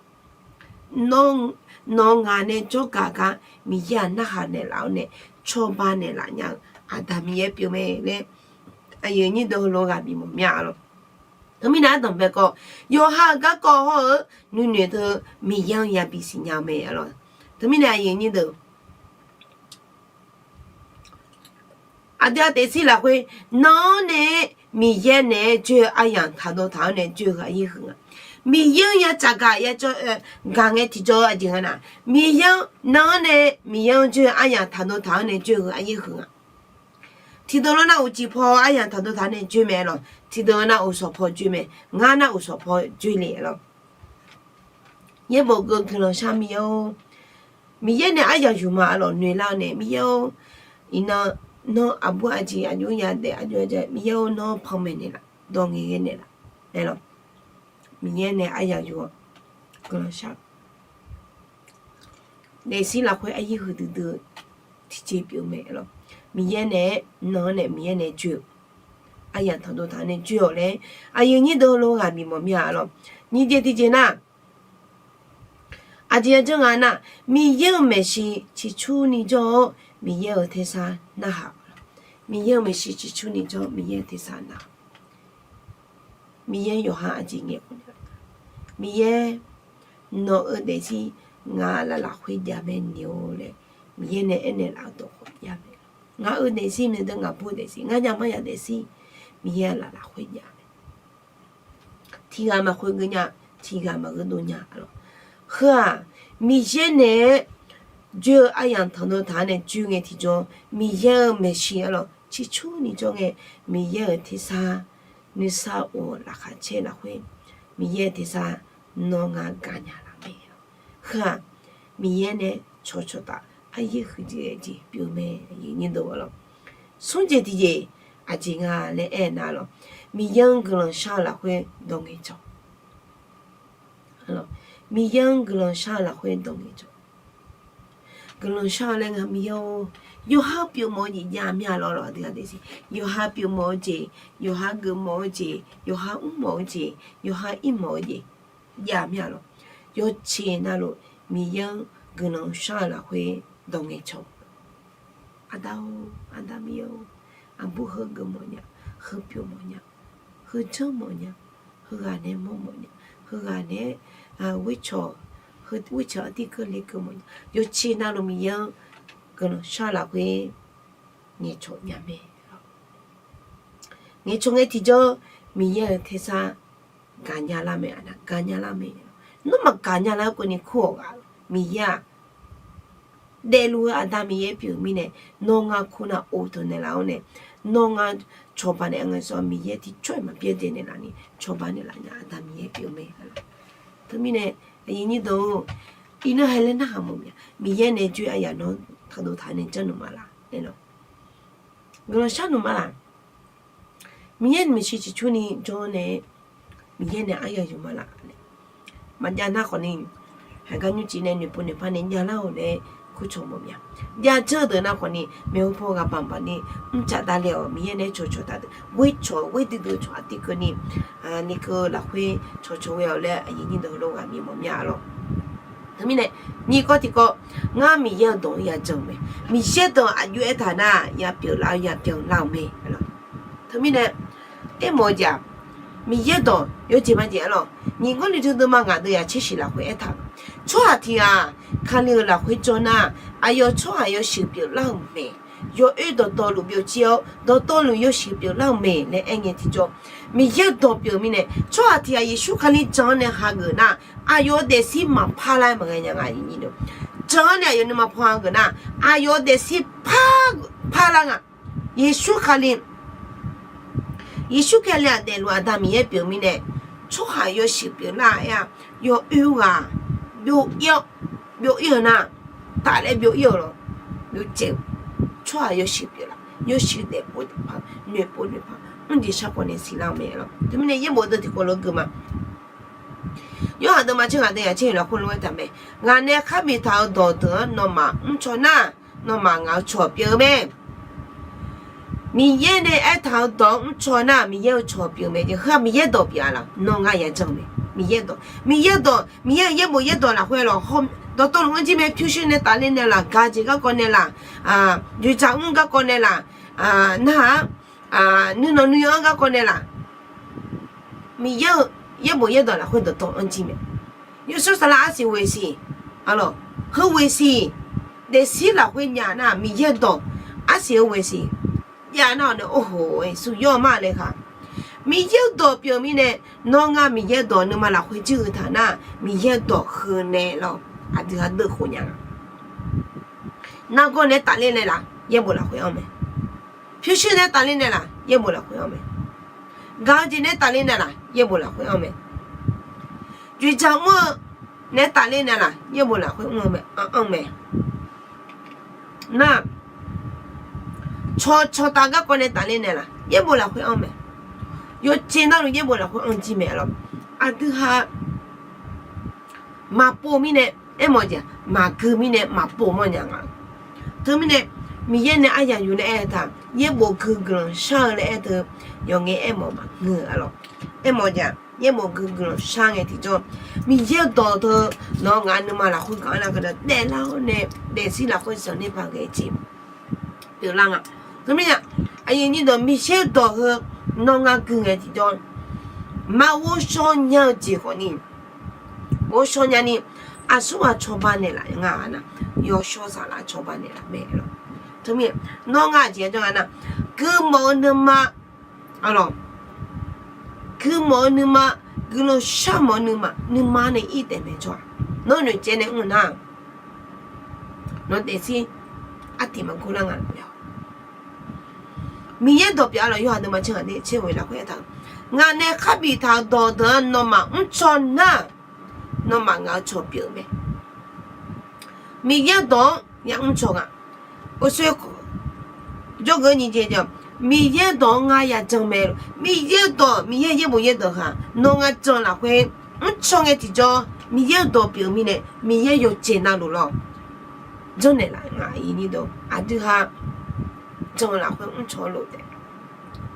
nawq-eu ngaq nae jawrgaq gar Miqyaer-aq narhaq naeqlaf-awr nae cawba naeqlaf nya-eu Aqda Miqyaer pyeuf mae laer aqyuif aqnyir deuq heulof-aer ghaq bif mawf mir-a lawq. Teumirnae ardanq bae kawv, yawqha-euq garkawv hawr-eu nuinoeq teu Miqyaer-anr yabi siqnya-eu mae-a lawq. Teumirnae aqyuif aqnyir deuq, aqdui-aq daefzir lafkhoer, nan-anr nae-aer Miqyaer naeq-aer joer-eu aryamq taqdov taq-anr nae joer-eu heu aqyir huiq nga. Miqyaer-anr ya tsafgaq ya cawv gaq ngae tiqjawr-eu aqjeq nga nar, Miqyaer-anr nan-anr nae Miqyaer-anr joer-eu aryamq taqdov taq-anr nae joer-eu heu aqyir huiq nga. Tiqdeuq lawr nar uqcif paw aryamq taqdov taq-anr nae joer mae-a lawq. Tiqdeuq nar uqshawq paw joer mae. Ngar nar uqshawq paw joer le-a lawq. Yaerbof geu guiqlanq shar Miqyaer-or, Miqyaer nae aryaq yuf ma-a lawq noeqlar-eu nae Miqyaer-or, iqnan nawr aqbur aqjeq aqjox yadaef aqjox Miqyaer-or nawr panmaeq naeqlaf dawq ngaeqghae naeqlaf-a lawq. Miqyaer nae aryaq yuf-awr guiqlanq shar daefzir lafkhoer aqyir huiqdui dui-eu tiqjeq pyeuf-eu mae-a lawq. Miqyaer nae-aer nan-anr nae Miqyaer nae joer-eu aryamq taqdov taq-anr nae joer-awq laer aqyuif aqnyir deuq heulof-aer ghaq bif mawf mir-a lawq. Nyiq jeq tiqjeq nar, aqjeq ya janr nga nar, Miqyaer-euq maeqshi ciqcurni jawr-awr Miqyaer-euq tersar narhaq-awq. Miqyaer-euq maeqshi ciqcurni jawr-awr Miqyaer-euq tersar narhaq. Miqyaer yawqha aqjeq ngaeq khawf nae, Miqyaer nawq-eu daefzir ngaq laf lafkhoer jav mae ni-or laer Miqyaer nae aernaeq laf-eu dawq khawf jav mae. Ngaq-euq daefzir mae deuq ngaq bur-eu daefzir ngar nya mar ya daefzir Miqyaer laf lafkhoer jav mae. Tiqghaq maqkhoeq geuv nya, tiqghaq maqgeur dov nya-a lawq. Heu-aq Miqyaer nae-aer joer-eu aryamq taqdov taq-anr nae joer ngae tiqjawr Miqyaer-euq maeqshi-a lawq ciqcurni jawr ngae Miqyaer-euq tersar nuisar of-eu laqkhaq caer lafkhoer Miqyaer-euq tersar nawr ngar gaqnya laf mae-a. Heu-aq Miqyaer nae cawqcawq taf aqyir huiqdui-eu jeq pyeuf mae. Smr jeq tiqjeq aqjeq nga laer aernar lawq, Miqyaer-anr guiqlanq shar-eu lafkhoer dawq ngaeqcawq. Miqyaer-anr guiqlanq shar-eu lafkhoer dawq ngaeqcawq. Guiqlanq shar-eu laer nga Miqyaer-or, yawqha pyeufmawf-eu jeq jav mir-a lawq lawq aqdui-aq daefzir. Yawqha pyeufmawf-eu jeq, yawqha geufmawf-eu jeq, yawqha mrmawf-eu jeq, yawqha irmawf-eu jeq jav mir-a lawq. Yawqjeq navluf Miqyaer-anr guiqlanq shar-eu lafkhoer dawq ngaeqcawq. Aqda-or, Aqda Miqyaer-or, aqbur heu geufmawf nya, heu pyeufmawf nya, heu janrmawf nya, heughaq nae mawrmawf nya, heughaq nae-aer ghoercawq, ghoercawq artiv keuv lekeuv mawf nya. Yawqjeq navluf Miqyaer-anr guiqlanq shar-eu lafkhoer ngaeqcawq nya mae. Ngaeqcawq ngae tiqjawr Miqyaer-euq tersar gaqnya lar mae, aqda gaqnya lar mae. Nawr maqgaqnya lar-aer keuvni kur-awq ghaq, Miqyaer-aq daefluf-eu Aqda Miqyaer pyeuf-eu mirnae, nawr ngar kur nar of teuq naeqlaf-awr nae, nawr ngar cawba naeq-aer ngae sawr Miqyaer tiqcawr-iq maqbyaerdzae naeqlaf ni cawba naeqlaf nya Aqda Miqyaer pyeuf-eu mae. Teumirnae aqyuif aqnyir deuq-or, iqnan hae laer narhaq mawf mya, Miqyaer nae joer aryamq nawr taqdov taq nae janr nuima laf laer lawq. Guiqlanq shar nuima laf. Miqyaer maeqshi ciqcurni jawr nae, Miqyaer nae aryaq yuf ma laf laer. Maqjav nar khawfni, haiq gar nymrcif nae noeqpov noeqpar nae javlar-awq laer kurcawq mawf mya. Javdzeur deuq nar khawfni maeqhu paw ghaq banq banq ni mrcaf davle-awq, Miqyaer nae cawqcawq taf deuq ghoercawq ghoerdui deuq cawq artiv keuvni, nikeuv lafkhoer cawqcawq ghae-awq laer aqyuif aqnyir deuq heulof ghaq bif mawf mya-a lawq. Teumirnae nyiq kawv tiqkawv, ngar Miqyaer-euq dawq-anr yajan-eu mae. Miqyaer dawq aqjox aertaq nar yapyeuf lar-eu yabyan lar-euq mae. Teumirnae aermawf-eu jeq-aq, Miqyaer dawq yawjeq majeq-a lawq. Nyiq gawr ni teu deuvma ngaq deuv yaq tser shiq lafkhoer aertaq-eu, tsawrhaq tiq ghaq Kali-euq lafkhoer jawr nar, aqyawf tsawrhaq yawshuif pyeuflar-euq mae. Yawoer dawqtawvluf byovjir-awr dawqtawvluf yawshuif pyeuflar-euq mae laer aer ngae tiqjawr, Miqyaer-euq dawq pyeuf-eu mirnae tsawrhaq tiq ghaq Yeqsur Kali jan-anr nae hageuf nar, aqyawf-euq daefzir maqpar lar-aer maqghae nya nga. Aqyuif aqnyir deuq, jan-anr nae aqyawf nuima pan-eu geuf nar, aqyawf-eu daefzir par, parlar nga. Yeqsur Kali, Yeqsur Kali-aq daefluf Aqda Miqyaer pyeuf-eu mirnae, tsawrhaq yawshuif pyeuflar-aer-a, yawoer ghaq byov-ir-awr, byov-ir-eu nar, tafler byov-ir-euq lawq, byovcaev-eu, tsawrhaq yawshuif pyeuflar, yawshuif daefpov daefpar, noeqpov noeqpar, mrjeq shar khawf nae siqlar-eu mae lawq. Teumirnae yaerbof deuq tiqkawv lof-aer gui ma. Yorhaq deuvma tser ghaq deuv yaq tser-euq lafkhoer lof-aer taq mae. Ngaq nae kharbif taq-euq dawq deuq-anr nawmaf mrcaw nar, nawmaf ngaq-euq cawq pyeuf-eu mae. Miqyaer nae aertaq-eu dawq-anr mrcaw nar, Miqyaer-euq cawq pyeuf-eu mae. Heu-aq Miqyaer dawq pyeuf-a laq? Nawr ngar ya jan-eu mae. Miqyaer dawq, Miqyaer dawq, Miqyaer-euq yaerbof yaerdawq lafkhoer lawq, dawqtawvluf-anr jir mae. Pyurshuir nae tafler nae laq, gaq-eu jeq garkawv nae laq, dzoeqdzaq mr garkawv nae laq, nar-aq, nuinanq nuiyanr-anr garkawv nae laq, Miqyaer-euq yaerbof yaerdawq lafkhoer dawqtawvluf-anr jir mae. Yawshawr saflar arsiq ghoe siq, arlawq, heu ghoe siq, daefzir lafkhoer jav nar Miqyaer dawq arsiq-eu ghoe siq, jav nar-awq nae, oho, Yeqsur yawr-eu ma laer khaq. Miqyaer-euq dawq pyeuf-eu mirnae, nawr ngar Miqyaer dawq nuima lafkhoer jir gheutaq nar, Miqyaer dawq heu nae lawq, aqdui ghaq deuv khof nya nga. Nargawr nae tafler nae laq, yaerbof lafkhoer anr mae. Pyurshuir nae tafler nae laq, yaerbof lafkhoer anr mae. Gaq-eu jeq nae tafler nae laq, yaerbof lafkhoer anr mae. Dzoeqdzaq mr-eu nae tafler nae laq, yaerbof lafkhoer mr-eu mae, anr mae. Nar, cawq cawqtaf garkawv nae tafler nae laq, yaerbof lafkhoer anr mae. Yawcev navluf yaerbof lafkhoer anr jir mae lawq. Aqdui ghaq maqpov mirnae, aermawf jeq maqgui mirnae maqpov mawrnya nga. Teumirnae, Miqyaer nae aryaq yuf nae aer-eu taq, yaerbof gui guiqlanq shar-eu laer aer teu, yawqngae aermawf maqngeur-a lawq. Aermawf jeq yaerbof gui guiqlanq shar ngae tiqjawr, Miqyaer-eu dawq teu, nawq-eu ngaq nuima lafkhoer gaq-anr nar gaqdaq daeflar-awr nae, daefzir lafkhoer zanqler paq ghae-eu jeq pyeuflar nga. Teumirnae, aqyuif nyir dawq Miqyaer-eu dawq heu, nawr ngar gui ngae tiqjawr, mar ghovshawr nya-eu jeq khawfni, ghovshawr nyani, aqsurghaq cawba naeqlaf nga nar, yawshawr saflar cawba naeqlaf mae lawq. Teumirnae, nawr ngar aqjeq-a jawr nga nar, guimawf-eu nuima, arlawq, guimawf-eu nuima, guiqlanq sharmawf-eu nuima, nuima nae ir taef mae jawr-aq, nawr noeqtsaev nae mr nar, nawq daefzir artiq maqgor lar nga laf mae-a. Miqyaer dawq pyeuf-a lawq. Yawhaq deuvma tser ghaq deuv tser ghoe lafkhoer aertaq-eu, ngaq nae kharbif taq-euq dawq deuq-anr nawmaf mrcaw nar, nawmaf ngaq-euq cawq pyeuf-eu mae. Miqyaer dawq-anr ya mrcaw nga. Uqshoe jawrgeuf nyiq jeq jeq, Miqyaer dawq-anr ngar ya jan mae. Miqyaer dawq, Miqyaer yaerbof yaerdawq ghaq nawr ngar jan lafkhoer mrcaw ngae tiqjawr, Miqyaer-eu dawq pyeuf-eu mirnae Miqyaer yawqjeq navluf lawr janrnaeq laf nga. Aqdui ghaq jan-eu lafkhoer mrcaw-eu lof taef.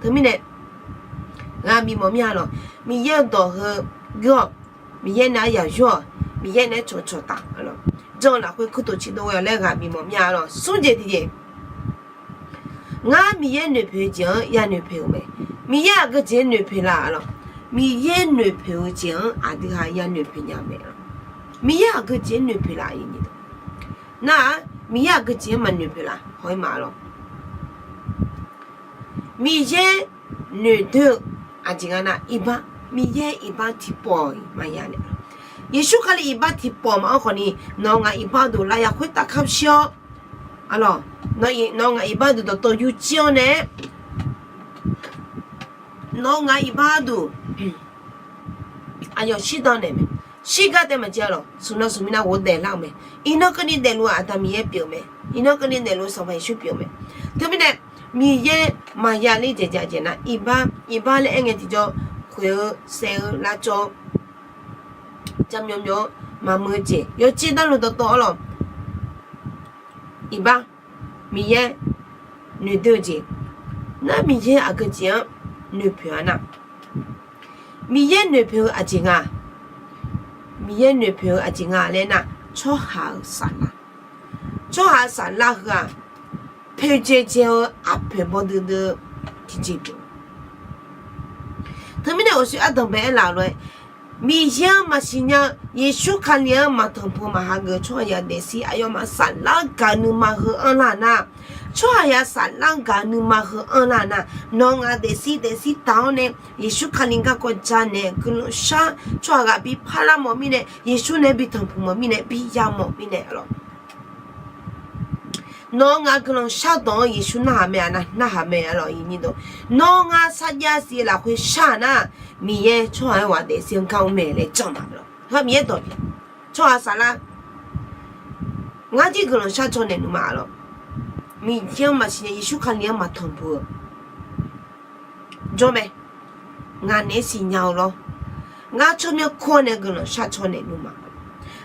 Teumirnae, ghaq bifmawf mir-a lawq. Miqyaer-eu dawq heu geur-awq. Miqyaer nae aryaq yur-awq. Miqyaer nae aer cawqcawq taf-a lawq. Jan-eu lafkhoer kurtof ciqdov ghae-awq laer ghaq bifmawf mir-a lawq. Smr jeq tiqjeq, ngar Miqyaer noeqpoeq-eu jeq-anr ya noeqpoeq-euq mae. Miqyaer aqgeu jeq-anr noeqpoeq laf-a lawq. Miqyaer noeqpoeq-eu jeq-anr aqdui ghaq ya noeqpoeq nya-eu mae lawq. Miqyaer aqgeu jeq-anr noeqpoeq laf-a. Nar-aq, Miqyaer aqgeu jeq-anr maqnoeqpoeq laf haw-ir ma lawq. Miqyaer noeqdoer-eu aqjeq nga nar, iqbax, Miqyaer iqbax tiqpawf-iq maqya nae, Yeqsur Kali iqbax tiqpawf maqanr khawfni, nawq-eu ngaq iqbax duq lafyaq khoertav kamq shir-awr, nawq-eu ngaq iqbax duq dawqtawv yur jir-awr nae, nawq-eu ngaq iqbax duq aqyawf shirdan naeq mae. Shirgar tae maqjeq-a lawq. Smq nan smq mirnae ghofdaef lar-euq mae. Iqnan keuvni daefluf-eu Aqda Miqyaer pyeuf-eu mae. Iqnan keuvni daefluf-eu Sanqpaq Yeqsur pyeuf-eu mae. Teumirnae, Miqyaer maqya ler dzaeq dzaeq jeq nar, iqbax, iqbax laer aer ngae tiqjawr, khoeq-eu, saef-eu, lavcawv-eu, jamyawf myawf-eu, maqmuiq-eu jeq yawqjeq navluf dawqtawv-awr lawq. Iqbax, Miqyaer noeqdoer-eu jeq. Nar Miqyaer aqgeu jeq-anr noeqpoeq-a nar, Miqyaer noeqpoeq-eu aqjeq nga. Miqyaer noeqpoeq-eu aqjeq nga laer nar, tsawrhaq-euq saflar, tsawrhaq-euq saflar heu-aq, poeqdzaeq dzaeq-eu arpoeq bawduidui-eu tiqjeq pyeuf. Teumirnae uqshoe ardanqbae aerlaf-euq lof-aer, Miqyaer-anr maqsiq nya-eu, Yeqsur Kali-anr maqtanqpuq maqhageuf-eu tsawrhaqzaq daefzir aqyawfmaf saflar gaq-eu nuima heu anrlar nar, tsawrhaqzaq saflar gaq-eu nuima heu anrlar nar, nawq-eu ngaq daefzir daefzir taq-awr nae, Yeqsur Kali garkawv ja naeq-eu guiqlanq shar tsawrhaq ghaq bi parlar mawf mirnae, Yeqsur nae bi tanqpuq mawf mirnae, bi ya mawf mirnae lawq. Nawr ngar guiqlanq shardawq-anr Yeqsur narhaq mae, aqnar narhaq mae, aqlawq. Nawr ngar sarjax siq lafkhoer shar-aq nar, Miqyaer tsawrhaq-aer ghaq daefsir-anr gar mr mae laer janr ma, aqlawq. Heu Miqyaer dawq pyeuf, tsawrhaq saflar, ngar jir guiqlanq shar caw naeq nuima, aqlawq. Miqyaer-anr maqsiqnya, Yeqsur Kali-anr maqtanqpuq-eu jawr mae. Ngaq naeq-aer siqnya-eu lawr. Ngar tsawrmyanr kur-awr nae guiqlanq shar caw naeq nuima.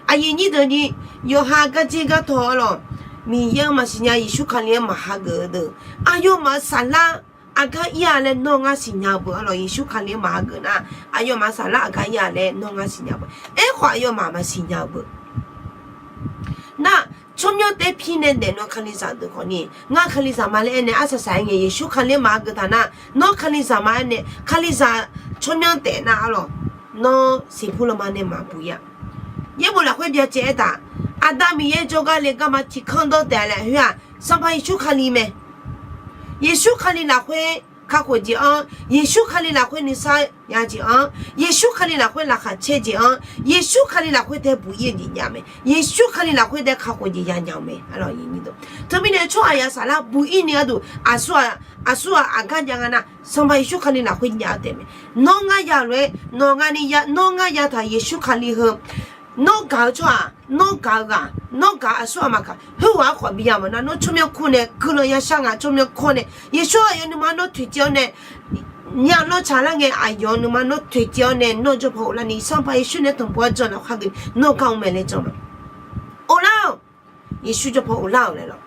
Aqyuif nyir deuq ni, yawqha garjer gartawq-a lawq, Miqyaer-anr maqsiqnya, Yeqsur Kali-anr maqhageuf-eu deuq, aqyawfmaf-euq saflar aqgar ir-a laer nawr ngar siqnya-eu beu, aqlawq. Yeqsur Kali-anr maqhageuf nar, aqyawfmaf-euq saflar aqgar ir-a laer nawr ngar siqnya beu. Aerkhawf aqyawfmaf maqsiqnya-eu beu. Nar, tsawrmyanr taef-aer pir nae daefnan kalizaq deuq khawf ni, ngar kalizaq ma laer aernae arsaq saq-aer ngae, Yeqsur Kali-anr maqhageuf taq nar, nawr kalizaq ma aernae, kalizaq tsawrmyanr taef nar, aqlawq, nawr siqpur lanma nae maqbuq ir-a. Yaerbof lafkhoer byacaev aertaq, Aqda Miqyaer jawrgar le garma tiqkanr dawr taef-a laer khoer-aq, Sanqpaq Yeqsur Kali mae. Yeqsur Kali lafkhoer kakhof jeq-anr, Yeqsur Kali lafkhoer nuisar ya jeq-anr, Yeqsur Kali lafkhoer laqkhaq caer jeq-anr, Yeqsur Kali lafkhoer dae buq ir-eu jeq jav mae. Yeqsur Kali lafkhoer dae kakhof jeq ya nya-eu mae. Teumirnae tsawrhaqzaq saflar buq ir ni gharduq, aqsur-aq, aqsur-aq aqgar jav nga nar, Sanqpaq Yeqsur Kali lafkhoer jav-eu taef mae. Nawr ngar ya lof-aer, nawq nga ni ya, nawr ngar ya taq Yeqsur Kali heu, nawr gaq-eu tsawrhaq, nawr gaq-eu ghaq, nawr gaq-eu aqsur aqma kaq, khoerghaq-anr khawf bi ya mawf nar, nawr tsawrmyanr kur nae guiqlanq ya shar nga, tsawrmyanr kur nae Yeqsur aqyawf nuima nawr toeqciv-awr nae, nya nawr tsaqlar ngae, aqyawf nuima nawr toeqciv-awr nae nawr jawr paw ghoflar ni, Sanqpaq Yeqsur nae tanqpuq-awr jan lafkhoer khargeuf nawr gar mr mae laer jan ma. Ghoflar-awq. Yeqsur jawr paw ghoflar-awq laer lawq.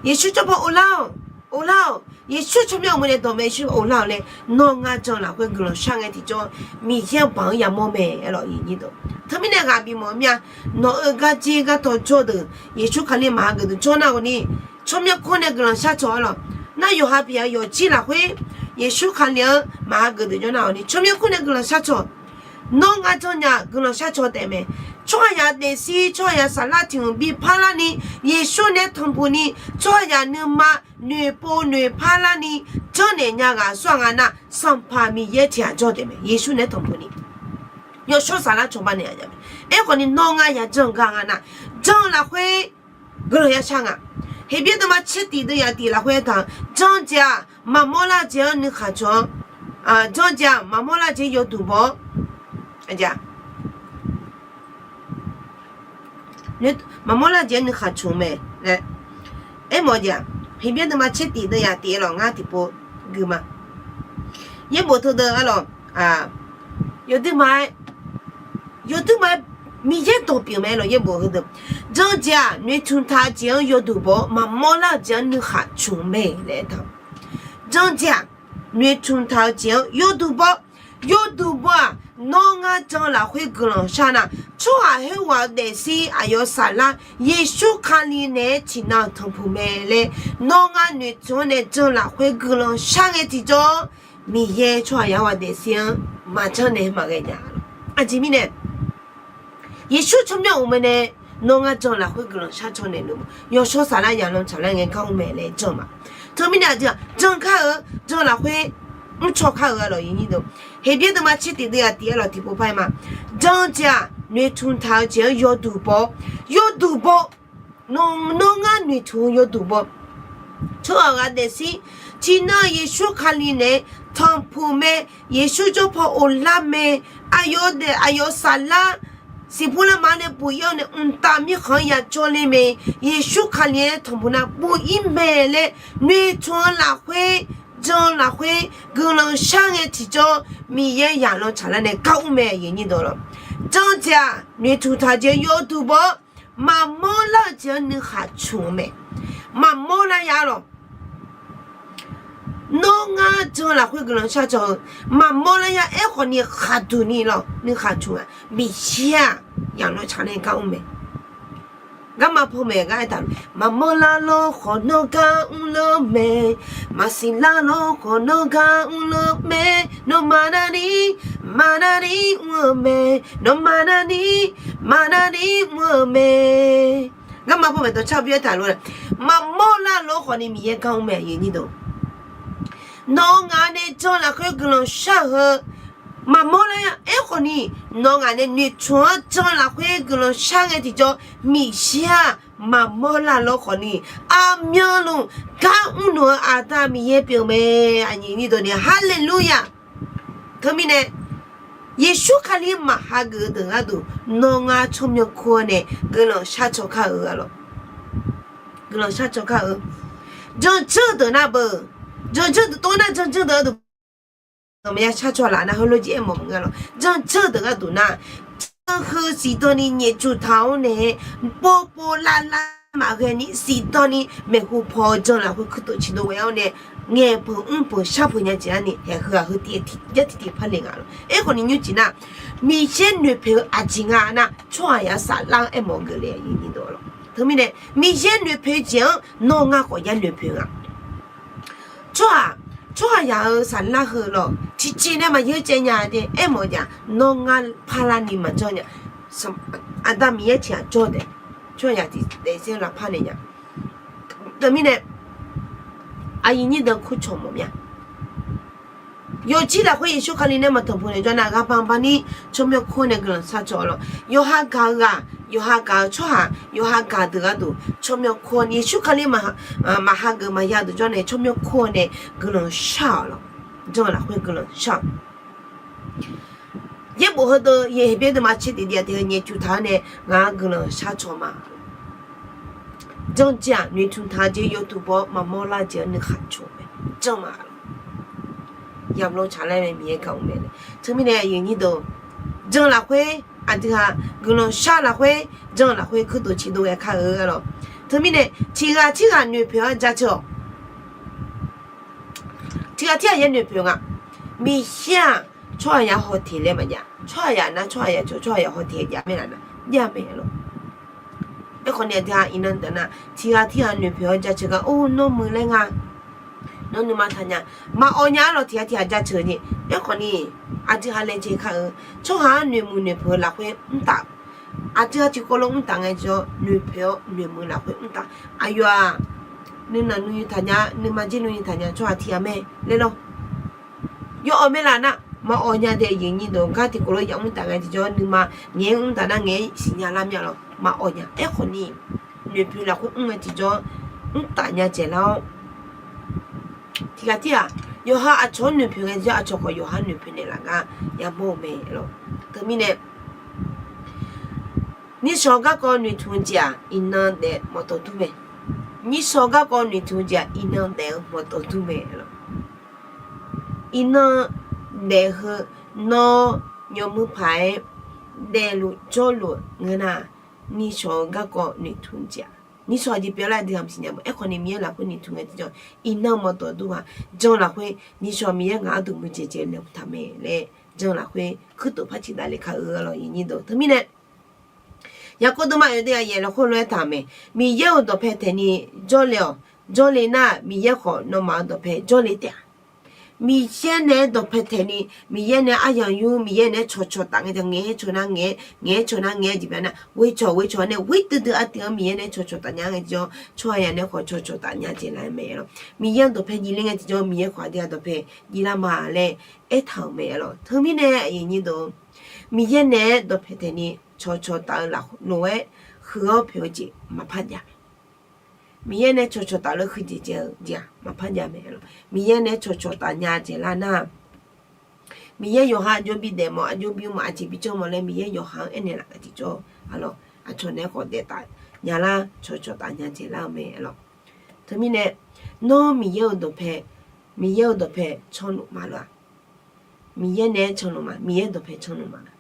Yeqsur jawr paw ghoflar-awq. Ghoflar-awq. Yeqsur tsawrmyanr uqmov nae dawq mae, Yeqsur ghoflar-awq laer nawr ngar jan lafkhoer guiqlanq shar ngae tiqjawr, Miqyaer-anr baq-anr yamawr mae, aqlawq. Teumirnae ghaq bimawf mir-a. Nawq-euq garjer gartawq jawr deuq, Yeqsur Kali maqhageuf deuq jawr nar-awq ni, tsawrmyanr kur nae guiqlanq shar cawq-a lawq. Nar yawqha pyeuf-eu yawqjir lafkhoer Yeqsur Kali-anr maqhageuf deuq jawr nar-awq ni, tsawrmyanr kur nae guiqlanq shar cawq. Nawr ngar janrnya guiqlanq shar caw taef mae. Tsawrhaqzaq daefzir, tsawrhaqzaq saflar tiq hmq bi parlar ni, Yeqsur nae tanqpuq ni, tsawrhaqzaq nuima noeqpov noeqpar larni janrnaeq nya ghaq aqsur-aq nga nar, Sanqpaq Miqyaer tiq ghaq jawr taef mae. Yeqsur nae tanqpuq ni, yawshawr saflar cawba naeq-a nya mae. Aerkhawf ni nawr ngar ya janr gar nga nar, jan lafkhoer guiqlanq ya shar nga. Heqbyaer deuvma tser tif deuv yaf tif lafkhoer aertaq-eu, janr jeq-aq maqmawr lar jeq-anr nuikhaq cmq-anr, janr jeq-aq maqmawr lar jeq yawduq baw-awr, maqmawr lar jeq-anr nuikhaq cmq mae laer aermawf jeq-aq, Heqbyaer deuvma tser tif deuv yaf tif-aer lawq, ngar tiqpov gui ma. Yaerbof teudeuv-a lawq, yawduq ma-aer, yawduq ma-aer Miqyaer dawq pyeuf mae lawq. Yaerbof heudeuq, janr jeq-aq noeqtmq taq-eu jeq-anr yawduq baw-awr maqmawr lar-eu jeq-anr nuikhaq cmq mae laer aertaq-eu. Janr jeq-aq noeqtmq taq-eu jeq-anr yawduq baw-awr, yawduq baw-aq, nawr ngar jan lafkhoer guiqlanq shar nar, tsawrhaq khoerghaq-euq daefzir aqyawf saflar Yeqsur Kali naeq-aer tiqnan-euq tanqpuq mae laer nawr ngar noeqtmq-anr nae jan lafkhoer guiqlanq shar ngae tiqjawr, Miqyaer tsawrhaqzaq-euq daefzir-anr maqjanr nae maqghae nya-a lawq. Aqjeq mirnae Yeqsur tsawrmyanr uqmov nae nawr ngar jan lafkhoer guiqlanq shar caw naeq luf-eu yawshawr saflar yaqlanr tsaqlar ngae gar mr mae laer jan ma. Teumirnae aqdui-aq jan kar-eu, jan lafkhoer mrcaw kar-eu-a lawq. Heqbyaer deuvma tser tif deuv yaf tif-aer lawq tiqpov par-aer ma. Janr jeq-aq noeqtmq taq-eu jeq-anr yawduq baw-awr, yawduq baw, nawr ngar noeqtmq-eu yawduq baw. Tsawrhaq ghaq daefzir tiqnan-euq Yeqsur Kali naeq-aer tanqpuq mae, Yeqsur jawr paw ghoflar mae, aqyawf daef aqyawf saflar siqpur lanma nae buq ir-awr nae mqtav mirkhanq-anr yajawr ler mae, Yeqsur Kali-aer tanqpuq nar buq ir mae laer noeqtmq-eu lafkhoer, jan lafkhoer guiqlanq shar ngae tiqjawr, Miqyaer yaqlanr tsaqlar nae gar mr mae. Janr jeq-aq noeqtmq taq-eu jeq yawduq baw-awr, maqmawr lar-eu jeq-anr nuikhaq cmq-eu mae. Maqmawr lar ya lawq. Nawr ngar jan lafkhoer guiqlanq shar caw-eu maqmawr lar ya. Aerkhawf ni khaqduq ni lawq nuikhaq cmq-a. Miqyaer-aq yaqlanr tsaqlar nae gar mr mae. Garma paw maeq gar aertaq-eu, maqmawr lar lawr khawf nawr gar mrluf mae. Maqsiq lar lawr khawf nawr gar mrluf mae. Nawmaf navni, maqnavni mr-eu mae. Nawmaf navni, maqnavni mr-eu mae. Garma paw maeq dawqcar byaer taq lof-aer, maqmawr lar lawr khawf ni Miqyaer gar mr mae. Nawr ngaq nae jan lafkhoer guiqlanq shar-eu heu maqmawr lar ya. Aerkhawf ni nawr ngaq nae noeqtmq-anr jan lafkhoer guiqlanq shar ngae tiqjawr, Miqyaer-aq maqmawr lar lawr khawf ni, aqmyanluf gar mrluf-eu Aqda Miqyaer pyeuf mae. Aqnyir nyir dawq ni, haleluya. Teumirnae, Yeqsur Kali maqhageuf-eu deuq gharduq, nawr ngar tsawrmyanr kur-awr nae guiqlanq sharcaw kar-eu arlawq. Guiqlanq sharcaw kar-eu. Janr janr-eu deuq nar beu, janr janr deuq tov nar janr janr deuq gharduq maqya sharcaw laf nar heulof-aer aermawf maqngeur lawq. Janr janr-eu deuq gharduq nar, janr heu siqdan ni nyaefcuq taq-awr nae, povpov lavlav maqghae ni siqdan ni maeqhu paw-eu jan lafkhoer kuirtof ciqdov ghae-awr nae, ngaeq peuq mr peuq shar peuq nya jeq-anr ni haeq heu-aq heu tiq jar tiq tiq par le nga lawq. Aerkhawf ni nymrcif nar, Miqyaer noeqpoeq-eu aqjeq nga nar, tsawrhaqzaq saflar-anr aermawf geufle-a. Teumirnae, Miqyaer noeqpoeq-eu jeq-anr nawr ngar khawf ya noeqpoeq nga. Tsawrhaq, tsawrhaqzaq-euq saflar heu lawq tiqjeq nae maqyeur caev nya de aermawf-eu jeq-aq, nawr ngar parlar ni maqjanr nya. Aqda Miqyaer tiq ghaq jawr taef, tsawrhaqzaq tiq daef ser lavpar naeq nya. Teumirnae, aqyuif nyir deuq kur cawq mawf mya. Yawqjir lafkhoer Yeqsur Kali nae maqtanq puq naeq jawr nar, ghaq banq bani tsawrmyanr kur nae guiqlanq sharcaw lawq. Yawqha gaq-eu ghaq, yawqha gaq-eu tsawrhaq, yawqha gaq deuq gharduq tsawrmyanr kur-awr ni, Yeqsur Kali maqhageuf maqya deuq jawr nae tsawrmyanr kur-awr nae guiqlanq shar-awq lawq. Jan lafkhoer guiqlanq shar-awq. Yaerbof heudeuq, Heqbyaer deuvma tser tiq diq-a tiq heu nyaefcuq taq-awr nae ngaq-anr guiqlanq sharcaw ma. Janr jeq-aq noeqtmq taq jeq yawduq baw-awr maqmawr lar jeq-anr nuikhanr cmq mae. Janr ma lawq. Yamq lawr tsaqlar mae, Miqyaer gaq-eu mae. Teumirnae aqyuif nyir deuq, jan lafkhoer aqdui-aq guiqlanq shar lafkhoer, jan lafkhoer kuirtof ciqdov ghae kar-eu arlawq. Teumirnae tiq ghaq tirghaq noeqpoeq-anr jaceuq-awq. Tiq ghaq tirghaq ya noeqpoeq nga. Miqyaer-aq tsawrhaqzaq haw teq laer maqjav. Tsawrhaqzaq nar tsawrhaqzaq cawq tsawrhaqzaq haw teq jav mae laf nar jav mae lawq. Aerkhawf ni aqdui-aq iqnan deuq nar tiq ghaq tirghaq noeqpoeq-awr jaceuq gar or nawr muiq laer nga. Nawr nuima taqnya. Maqawq nya arlawq tiq ghaq tirghaq jaceuq ni. Aerkhawf ni aqdui-aq laejae kar-eu tsawrhaq-anr noeqmuiq noeqpoeq-eu lafkhoer mrtaf. Aqdui-aq tiqkawv lof mrtaf ngae tiqjawr noeqpoeq-awr noeqmuiq lafkhoer mrtaf. Aqyawf-aq nuinanq nuiyi taqnya, nuima jir nuiyi taqnya tsawrhaq tiq ghaq mae laer lawr. Yawawq mae laf nar maqawq nya de. Aqyuif nyir deuq, gar tiqkawv lof yamr mrtaf ngae tiqjawr nuima ngaeq-aer mrtaf nar ngaeq-aer siqnya lar mya lawq. Maqawq nya. Aerkhawf ni noeqpoeq lafkhoer mr ngae tiqjawr mrtaf nya dzaeqlar-awr, tiq ghaq tirghaq yawqha aqcawq-anr noeqpoeq ngae tiqjawr aqcawq khawf yawqha noeqpoeq naeqlaf gar yamawr-eu mae lawq. Teumirnae nishawq garkawv noeqtmq-eu jeq-aq iqnan daef mawqtawq dur mae. Nishawq garkawv noeqtmq-eu jeq-aq iqnan daef-eu mawqtawq dur mae lawq. Iqnan daef heu nawr yawmuiq paq-aer daefluf jawrluf-eu ngeur nar, nishawq-eu garkawv noeqtmq-eu jeq-aq, nishawq aqjeq pyeuflar aqdui-aq maqsiq nya ma. Aerkhawf ni Miqyaer lafkhoer noeqtmq ngae tiqjawr iqnan mawqtawq dur-aq, jan lafkhoer nishawq Miqyaer ngaq-anr dmq-eu jeq jeq laeqhmq taq mae laer jan lafkhoer kuirtof par ciqdav le kar-eu arlawq. Aqyuif nyir deuq, teumirnae Yaqkov deuvma oeq deuq aqyuif lafkhoer lof-aer taq-euq mae. Miqyaer-euq dawqpae taeqni jawrle-awq. Jawrle nar Miqyaer khawf nawmaf-euq dawqpae jawrle taef-a. Miqyaer naeq-aer dawqpae taeqni, Miqyaer nae aryamq yur, Miqyaer naeq-aer cawqcawq taf ngae tiqjawr ngaeq-aer cawq nar ngaeq-aer, ngaeq-aer cawq nar ngaeq-aer jeq byan nar, ghoe cawq ghoe cawq nae ghoe duidui artiv-anr Miqyaer naeq-aer cawqcawq taf nya ngae tiqjawr tsawrhaq yaq nae khawf cawqcawq taf nya jeq laf-aer mae lawq. Miqyaer-euq dawqpae jir ler ngae tiqjawr Miqyaer khawf aqdui-aq dawqpae jir lar ma laer aertaq-euq mae lawq. Teumirnae aqyuif nyir deuq, Miqyaer naeq-aer dawqpae taeqni cawqcawq taf-eu lafkhoer lof-aer huiq-awr poeq-eu jeq maqpar jav. Miqyaer nae cawqcawq taf-eu lafkhoer huiq jeq jav-eu jeq-aq maqpar jav mae lawq. Miqyaer nae cawqcawq taf nya jeq lar nar, Miqyaer yawqha aqjox bi daef mawf, aqjox bi mawf, aqjeq bi janr mawf laer Miqyaer yawqha-anr aernaeq laf-eu tiqjawr, arlawq, aqcawq nae khawf daef taf nya lar, cawqcawq taf nya jeq lar-eu mae lawq. Teumirnae, nawr Miqyaer-euq dawqpae, Miqyaer-euq dawqpae canluf ma lawq-aq. Miqyaer nae-aer canluf ma, Miqyaer dawqpae canluf ma laf,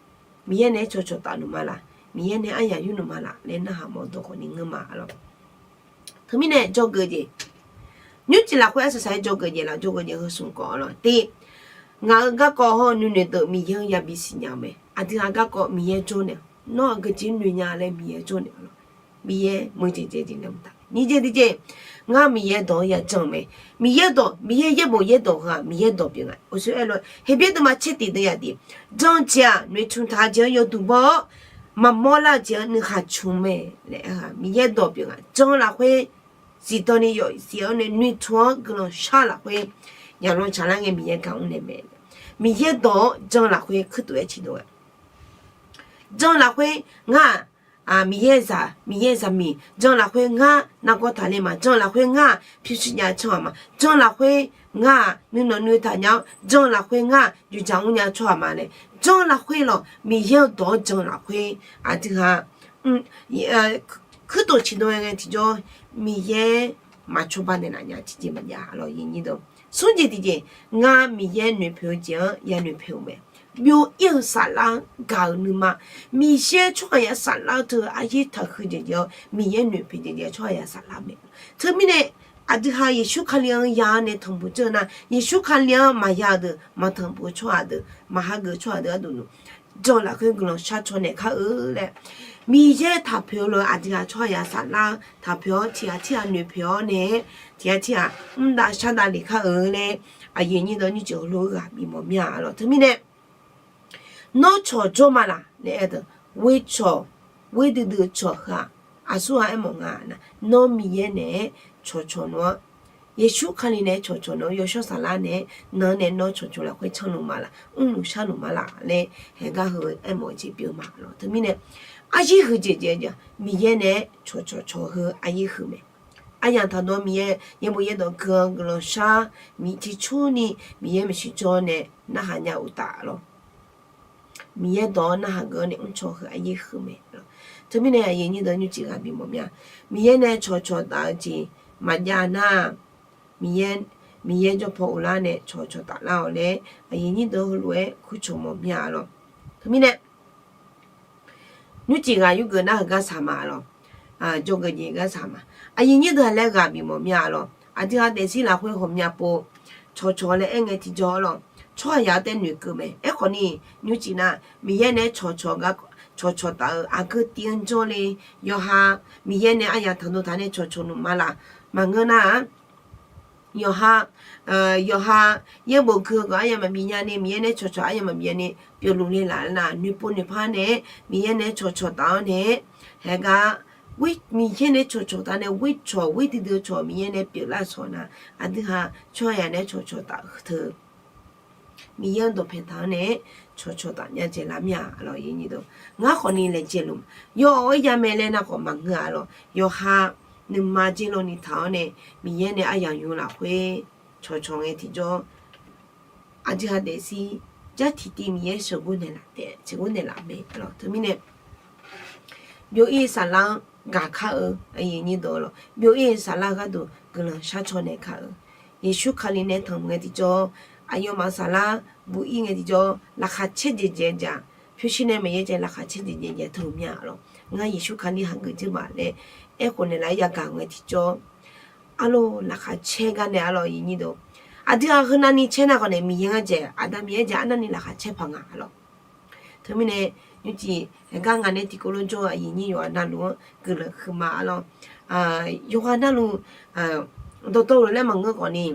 Miqyaer nae-aer cawqcawq tafluf ma laf, Miqyaer nae-aer aryaq yurluf ma laf laer narhaq mawf-eu dawq khawf ni ngeur ma lawq. Teumirnae dzawgeuf jeq, nymrcif lafkhoer arsaq saq-aer dzawgeuf jeq laf, dzawgeuf jeq heu smq kawv lawq. Tiq, ngaq-euq garkawv hawr-eu nuinoeq deuq Miqyaer-anr yabi siqnya-eu mae. Aqdui-aq garkawv Miqyaer jawrnaeq-awq. Nawr-aq geujeq noeq nya laer Miqyaer jawrnaeq-awq lawq. Miqyaer meuq jeq jeq jeq laer mr taq. Nyiq jeq tiqjeq, ngar Miqyaer dawq-anr yajanr-eu mae. Miqyaer dawq, Miqyaer yaerbof yaerdawq heu-aq Miqyaer dawq pyeuf nga. Uqshoe aer lof-aer Heqbyaer deuvma tser tiq deuq yaf tiq, janr jeq-aq noeqtmq taq-eu jeq-anr yawduq baw-awr, maqmawr lar-eu jeq-anr nuikhanr cmq mae laer aer-eu-aq Miqyaer dawq pyeuf nga. Janr lafkhoer, siqdan ni yawf siq-awr nae noeqtmq-anr guiqlanq shar lafkhoer, yaqlan tsaqlar ngae Miqyaer gaq mr nae mae. Miqyaer dawq-anr janr lafkhoer kuirtof-aer ciqdov-aer, janr lafkhoer ngar-aq Miqyaer zaq, Miqyaer zaqmiq jan lafkhoer ngar nargawr taqler ma, jan lafkhoer ngar pyurshuir jav-eu tsawrhaq ma, jan lafkhoer ngar nuinanq nuitaq nya-awr, jan lafkhoer ngar yujaq mrnya-eu tsawrhaq ma laer jan lafkhoer lawq, Miqyaer-euq dawq-anr jan lafkhoer aqdui ha kuirtof ciqdov ngae tiqjawr Miqyaer maqcawba naeqlaf nya tiqjeq maqjav lawq. Smr jeq tiqjeq, ngar Miqyaer noeqpoeq-eu jeq-anr yanoeq poeq-euq mae. Byov-ir-eu saflar-anr gaq-euq nuima, Miqyaer tsawrhaqzaq saflar-eu teu aryaer taqhuiq jeq jeq-awr Miqyaer noeqpoeq jeq jeq tsawrhaqzaq saflar mae. Teumirnae aqdui ha Yeqsur Kali-anr ya-awr nae tanqpuq dzeur-eu nar, Yeqsur Kali-anr maqya-eu deuq, maqtanqpuq-eu tsawrhaq deuq, maqhageuf tsawrhaq deuq gharduq nmr jan lafkhoer guiqlanq sharcaw naeq kar-eu laer, Miqyaer taqpoeq-eu lof-aer aqdui ha tsawrhaqzaq saflar-anr taqpoeq-awr tiqghaq tirghaq noeqpoeq-awr nae, tiqghaq tirghaq mrdav shardav lef kar-eu laer, aqyuif aqnyir deuq nymrcif heulof-aer ghaq bif mawf mir-a lawq. Teumirnae nawr cawq jawr ma laq laer aer-eu deuq, ghoe cawq ghoe duidui-eu cawq heu-aq, aqsurghaq aermawf nga nar, nawr Miqyaer naeq-aer cawqcawq nmr-awr, Yeqsur Kali naeq-aer cawqcawq nmr-awr, yawshawr saflar naeq-aer nan-anr nae nawr cawqcawq lafkhoer canluf ma laq, mrluf sharluf ma laq laer haeqgar heu aermawf-eu jeq pyeuf ma lawq. Teumirnae aryaer huiq jeq jeq-a, Miqyaer naeq-aer cawqcawq cawq heu aryaer huiq mae. Aryamq taqdawq Miqyaer yaerbof yaerdawq gui-awr guiqlanq shar, miqtiq cur ni Miqyaer maeqshi jawr nae narhaq nya uqtaf lawq. Miqyaer dawq-anr narhaq geuf-awr nae mrcaw heu aryaer huiq mae. Teumirnae aqyuif aqnyir deuq nymrcif ghaq bif mawf mir-a, Miqyaer nae cawqcawq taf-eu jeq maqjav nar-aq, Miqyaer, Miqyaer jawr paw uvlar nae cawqcawq taflar-awq laer aqyuif aqnyir deuq heulof-aer kurcawq mawf mir-a lawq. Teumirnae nymrcif ghaq yurgeuf nar heugar saq ma lawq. Jawrgeuf jeq gar saq ma. Aqyuif aqnyir deuq-aq laer ghaq bif mawf mir-a lawq. Aqdui ha daefzir lafkhoer ghawqmya pov cawqcawq laer aer ngae tiqjawr lawq, tsawrhaqzaq-anr tae noeqkeuv mae. Aerkhawf ni nymrcif nar Miqyaer nae-aer cawqcawq gar, cawqcawq taf-eu aqgeu tiv-anr jawrle. Yawqha Miqyaer nae aryamq taqdawq taq nae cawqcawq nmr ma laq. Maqngeur nar-aq, yawqha, yawqha yaerbof gui-eu khawf aryamq maqbif nya ni Miqyaer nae-aer cawqcawq aryamq maqbif nya ni pyeufluf le laf nar, noeqpov noeqpar nae-aer Miqyaer nae-aer cawqcawq taf-awr nae-aer, haeqgar Miqyaer nae-aer cawqcawq taf nae ghoe cawq ghoe duidui-eu cawq Miqyaer nae pyeuflar-eu cawq nar, aqdui ha tsawrhaqzaq nae-aer cawqcawq taf-eu teu Miqyaer-anr dawqpae taq-awr nae-aer cawqcawq taf nya dzaeqlar mir-a lawq. Ngar khawf ni laejae luf ma. Yawf-awr ya mae laer nar khawf maqngeur-a lawq. Yawqha nuima dzer lawni taq-awr nae Miqyaer nae aryamq yur lafkhoer cawqcawq ngae tiqjawr aqdui ha daefzir jar tiqtiv Miqyaer sheuqgor naeqlaf taef sheuqgor naeqlaf mae lawq. Teumirnae byov-ir saflar-anr gaq kar-eu aqyuif aqnyir deuq lawq, byov-ir saflar-eu gharduq guiqlanq sharcaw naeq kar-eu, Yeqsur Kali nae tanq ngae tiqjawr, aqyawfmaf saflar buq-ir ngae tiqjawr laqkhaq caer jeq jeq-a jaq, pyurshuir nae maqyaer jav laqkhaq caer jeq jeq jeq teu mir-a lawq. Ngar Yeqsur Kali hageuf dzer ma laer aerkhof naeqlaf-aer yagaq ngae tiqjawr, arlawr laqkhaq caer gar nae arlawr aqyuif aqnyir deuq, aqdui-aq heunav ni caer nar khawf nae Miqyaer ngar dzaeq, Aqda Miqyaer dzaeq arnavni laqkhaq caer paq nga lawq. Teumirnae nymrcif haeqgar ngaq nae tiqkawv lof jawr-eu aqyuif aqnyir yawqghaq navluf-anr guiqlanq huiqma arlawr. Yawqghaq navluf dawqtawvluf laer maqngeur khawf ni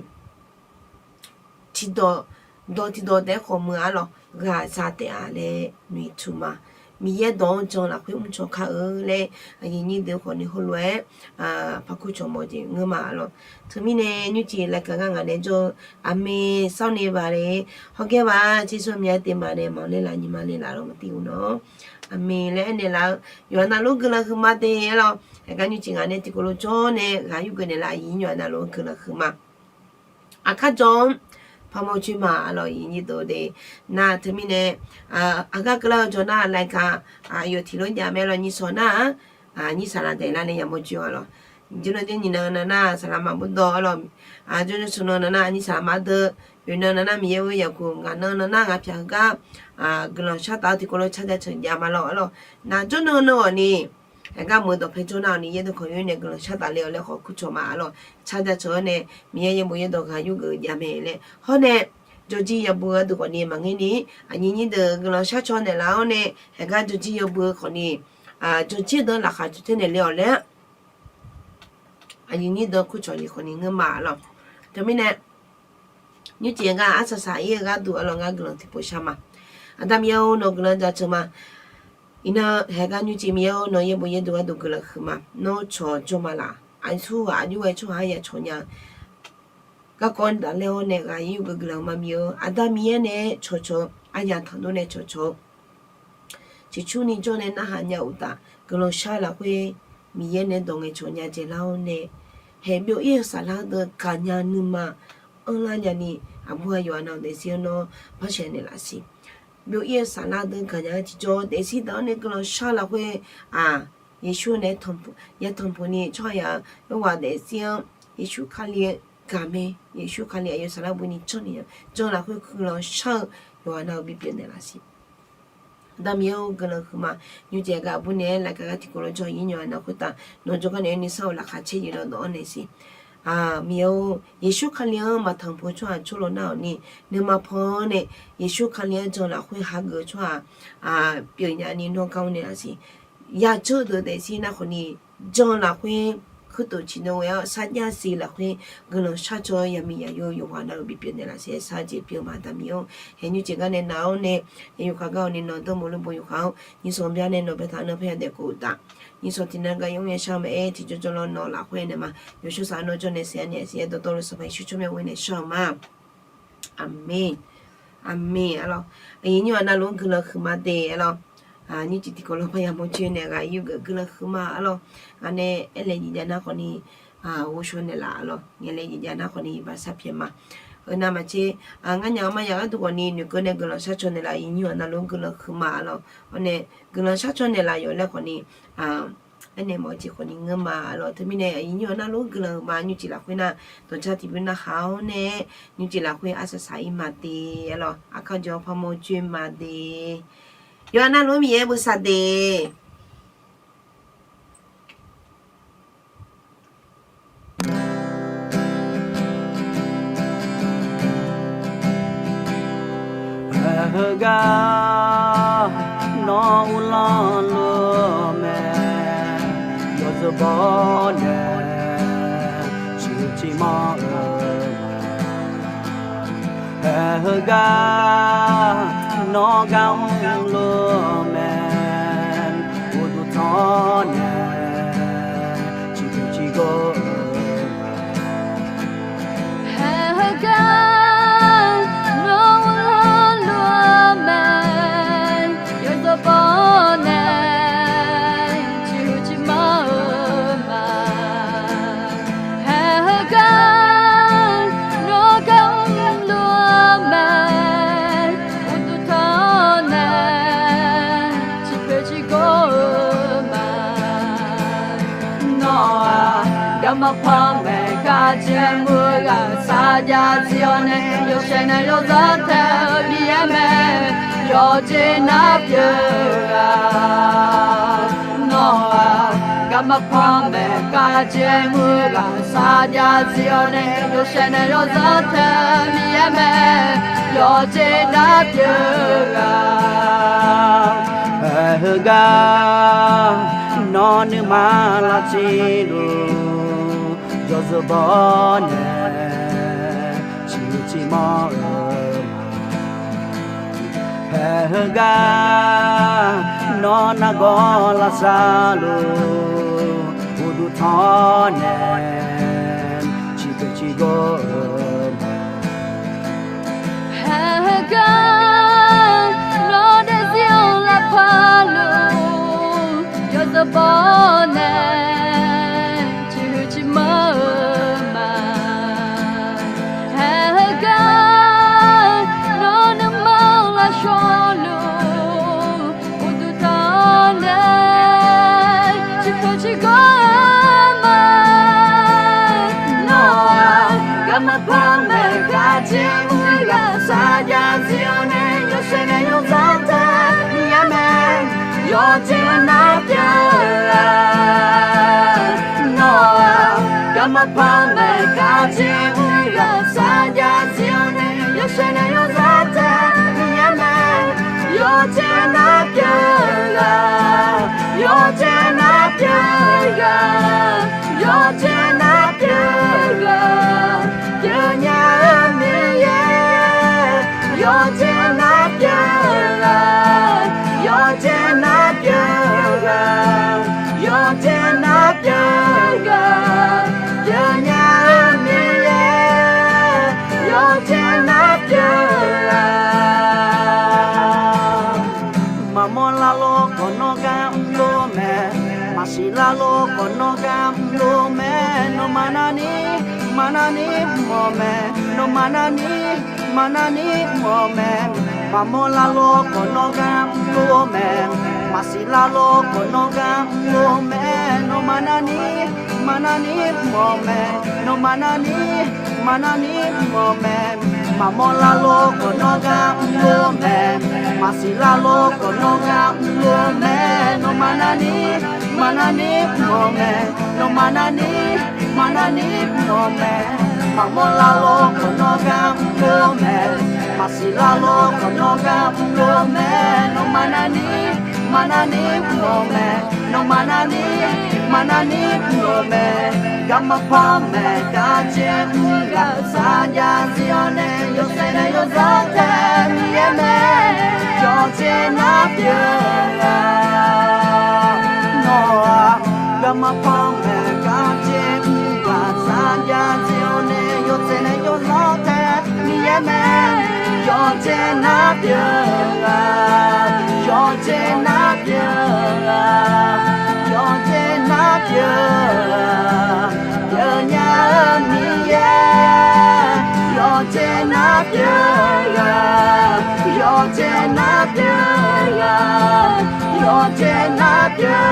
tiqdawq, dawq tiqdawq taef-aer khawf muiq arlawr ghaq za taef-a laer noeqtmq ma. Miqyaer dawq-anr jan lafkhoer mrcaw kar-eu laer aqyuif aqnyir deuq khawf ni heulof-aer parkur cawq mawf jeq ngeur ma arlawr. Teumirnae nymrcif laeqkaq gar ngaq nae jawr-eu aqmeq sawr ni bale, hawgae ba tser sawr myav taef ma nae maqle laf nyiq ma le laf lawr maqtiv uq nawr aqmeq laer aernaeq laf-eu yawqghaq navluf-anr guiqlanq huiqma de arlawr. Haeqgar nymrcif ngaq nae tiqkawv lof jawr nae ghaq yurgeuf naeqlaf aqyuif aqnyir yawqghaq navluf-anr guiqlanq huiqma. Aqkar jawr-anr paqmawr coer ma arlawr aqyuif aqnyir deuq de. Nar teumirnae aqgar keuvlar-eu jawr nar laeqkaq aqyawf tiq lof jav mae lawr nyi sawq nar-aq, nyir saqlaq daeqlar nae yamawr coer arlawr. Jawrnan jawr nyiq nan nan nar saqlaq maqbur dawq arlawr. Jawrnan smq nan nan nar nyir saqlaq maqdeuq, oeq nan nan nar Miqyaer-or yaqguq, ngaq nan nan nar ngaq pyaq heugar guiqlanq shar taf-awr tiqkawv lof car ja ceuq jav ma lawr arlawr. Nar jawrnan nan-awq ni haeqgar meuq dawqpae jawr nar-awq ni yaerdeuq kawq yur nae guiqlanq shar taf le-awq laer khawf kur cawq ma arlawr. Car ja ceuq-awr nae Miqyaer yaerbof yaerdawq ghaq yurgeuf jav mae laer hawr nae jawrjir yawbui gharduq khawf ni maqngeur ni, aqnyir nyir deuq guiqlanq shar caw naeqlaf-awr nae haeqgar jawrjir yawbui khawf ni jawrjir deuq laqkhaq caw caer naeq le-awq laer aqnyir nyir deuq kur cawq jeq khawf ni ngeur ma arlawr. Teumirnae nymrcif gar arsaq saq-ir-eu gharduq arlawr ngar guiqlanq tiqpov shar ma. Aqda Miqyaer-or nawq guiqlanq jaceuq ma. Iqnan haeqgar nymrcif Miqyaer-or nawq yaerbof yaerdawq gharduq guiqlanq huiqma. Nawr cawq jawr ma laf. Aqsurghaq aqjox ghae tsawrhaq-anr ya cawq nya-eu garkawv daqlaer-awr nae ghaq yur geuf guiqlanq ma Miqyaer-or. Aqda Miqyaer nae cawqcawq-eu aryaq tanqdov nae cawqcawq-eu ciqcurni jawr nae narhaq nya uqtaf, guiqlanq shar-eu lafkhoer Miqyaer nae dawq ngaeqcawq nya dzaeqlar-awr nae, haeq byov-ir-eu saflar deuq gaqnya nuima anrlar nyani, aqbur aqyawf aqnav-eu daefzir-anr nawr par shaq naeqlaf siq. Byov-ir-eu saflar deuq gaqnya-eu tiqjawr daefzir daq-awr nae guiqlanq shar-eu lafkhoer, aq, Yeqsur nae tanqpuq, ya tanqpuq ni tsawrhaqzaq-eu yawqghaq daefzir-anr Yeqsur Kali-eu gaq mae. Yeqsur Kali aqyawf saflar buni janrni jan lafkhoer guiqlanq shar-eu yawqghaq nav-eu bipyeuf naeqlaf siq. Aqda Miqyaer-or, guiqlanq huiqma. Nymrcif gar aqbur naeq-aer laqkaq gar tiqkawv lawr jawr-ir nymr-aq nar khoertav nawq jawrgar naeq-aer nuisar-euq laqkhaq caer jeq dawrdawq-anr naeq siq. Miqyaer-or, Yeqsur Kali-anr maqtanqpuq tsawrhaq-anr cawrluf nar-awq ni, nuima pan-anr nae Yeqsur Kali-anr jan lafkhoer hageuf-eu tsawrhaq pyeuf nyani nawr gar-anr naeqlaf siq. Yajawr deuq daefzir nar khawfni jan lafkhoer kuirtof ciqdov ghae-awr sarjax siq lafkhoer guiqlanq shar caw-eu yaqmiq yaqyo yawqghaq nav-eu bipyeuf naeqlaf siq. Aer sar jeq pyeuf-eu ma. Aqda Miqyaer-or, haeq nymrcif gar nae nav-awr nae, yawqkhaq gar-awq ni nawq-eu dawrmawq lor bo yawqkhaq-anr nyiqsanq bya nae nawq baetaq-anr nae parya daef khof uqtaf, nyiqsanq tiqnan gar yamr yashar-eu maqaer, tiqjawr jawrlawr nawq lafkhoer naeq ma. Yawshawr saf-anr nawr jawr nae saef-a naeq siq-aer dawrdawr luf Sanqpaq Yeqsur tsawrmyanr ghoer nae shar-eu ma. Aqmeq. Aqmeq arlawr. Aqyuif nymr-aq navluf-anr guiqlanq huiqma de arlawr. Nymrcif tiqkawv lawr parya mawrcoer nae ghaq yur geuf guiqlanq huiqma arlawr. Ngaq nae aernaeq jeq jav nar khawfni ghovshaw naeqlaf arlawr. Ngaq nae jeq jav nar khawfni iqbax sharpyaeq ma. Euq navmaqtser, ngar nyaf-eu maqya gharduq khawfni noeqkeuv nae guiqlanq shar caw naeqlaf. Aqyuif nymr-aq navluf-anr guiqlanq huiqma arlawr. Awr nae guiqlanq shar caw naeqlaf yawf laer khawfni aernaeq mawf-eu jeq khawfni ngeur ma arlawr. Teumirnae aqyuif nymr-aq navluf-anr guiqlanq huiqma. Nymrcif lafkhoer nar dawqcar tiqbymr narhaq-awr nae, nymrcif lafkhoer arsaq saq-ir ma de arlawr. Aqkar jawr par mawrcoer ma de. Yawqha navluf-anr Miqyaer bosav de. Heugar nawr uvlanr luf-eu mae, yawzeu baw nae ciqhuiq ciqmanr-eu Hae heugar nawr gar mrluf-eu mae, uqduq tanq nae ciqhuiq ciqgor-eu mae. Hae heugar nawr uvlanr luf-eu mae, yawzeu baw nae ciqhuiq ciqmanr-eu mae. Hae heugar nawr gar mrluf-eu mae, uqduq tanq nae ciqpoeq ciqgor-eu mae. Nawr-aq, garma panmaeq khavjeq mr-eu ghaq sarjax zir-awr nae, yawshaef nae yawzanr tae-eu Miqyaer mae, yawqjeq nar pyeuf-eu ghaq. Nawr-aq, garma panmaeq khavjeq mr-eu ghaq sarjax zir-awr nae, yawshaef nae yawzanr tae-eu Miqyaer mae, yawqjeq nar pyeuf-eu ghaq. Hae heugar nawr nuima lavciv luf, yawzeu baw nae ciqhuiq ciqmanr-eu mae. Hae heugar nawr nargawr lavsav luf, uqduq tanq nae ciqpoeq ciqgor-eu mae. Hae heugar nawr daefzir-anr lavpar luf, yawzeu baw nae ciqhuiq ciqmanr-eu mae. Hae heugar nawr nuima lavshawr luf, uqduq tanq nae ciqpoeq ciqgor-eu mae. Nawr-aq, garma panmaeq khavjeq mr-eu ghaq sarjax zir-awr nae, yawshaef nae yawzanr tae-eu Miqyaer mae, yawqjeq nar pyeuf-eu ghaq. Nawr-aq, garma panmaeq khavjeq mr-eu ghaq sarjax zir-awr nae, yawshaef nae yawzanr tae-eu Miqyaer mae, yawqjeq nar pyeuf-eu ghaq. Yawqjeq nar pyeuf-eu ghaq. Yawqjeq nar pyeuf-eu ghaq. Pyeufnya-eu Miqyaer, yawqjeq nar pyeuf-eu ghaq. Yawqjeq nar pyeuf-eu ghaq. Yawqjeq nar pyeuf-eu ghaq. Pyeufnya-eu Miqyaer, yawqjeq nar pyeuf-eu ghaq. Maqmawr lavlor khawf nawr gar mrluf-eu mae. Maqsiq lar lor khawf nawr gar mrluf-eu mae. Nawmaf narni, maqnarni mr-awq mae. Nawmaf narni, maqnarni mr-awq mae. Maqmawr lar lor khawf nawr gar mrluf-eu mae. Maqsiq lar lor khawf nawr gar mrluf-eu mae. Nawmaf narni, maqnarni mr-awq mae. Nawmaf narni, maqnarni mr-awq mae. Maqmawr lar lor khawf nawr gar mrluf-eu mae. Maqsiq lar lor khawf nawr gar mrluf-eu mae. Nawmaf narni, maqnarni mr-awq mae. Nawmaf narni, maqnarni mr-awq mae. Maqmawr lar lor khawf nawr gar mrluf-eu mae. Maqsiq lar lor khawf nawr gar mrluf-eu mae. Nawmaf narni, maqnarni mr-awq mae. Nawmaf narni, maqnarni mr-awq mae. Garma par maeq gar caev mr ghaq-euq sarjax zir-awr nae yawshaef nae yawzanr taef Miqyaer mae. Yawqjeq nar pyeuf-eu-aq, nawr-aq, garma par maeq gar caev mr ghaq-euq sarjax zir-awr nae yawshaef nae yawzanr taef Miqyaer mae. Yawqjeq nar pyeuf-eu-aq, yawqjeq nar pyeuf-eu-aq, yawqjeq nar pyeuf-eu-aq, pyeufnya-eu Miqyaer. Yawqjeq nar pyeuf-eu-aq, yawqjeq nar pyeuf-eu-aq, yawqjeq nar pyeuf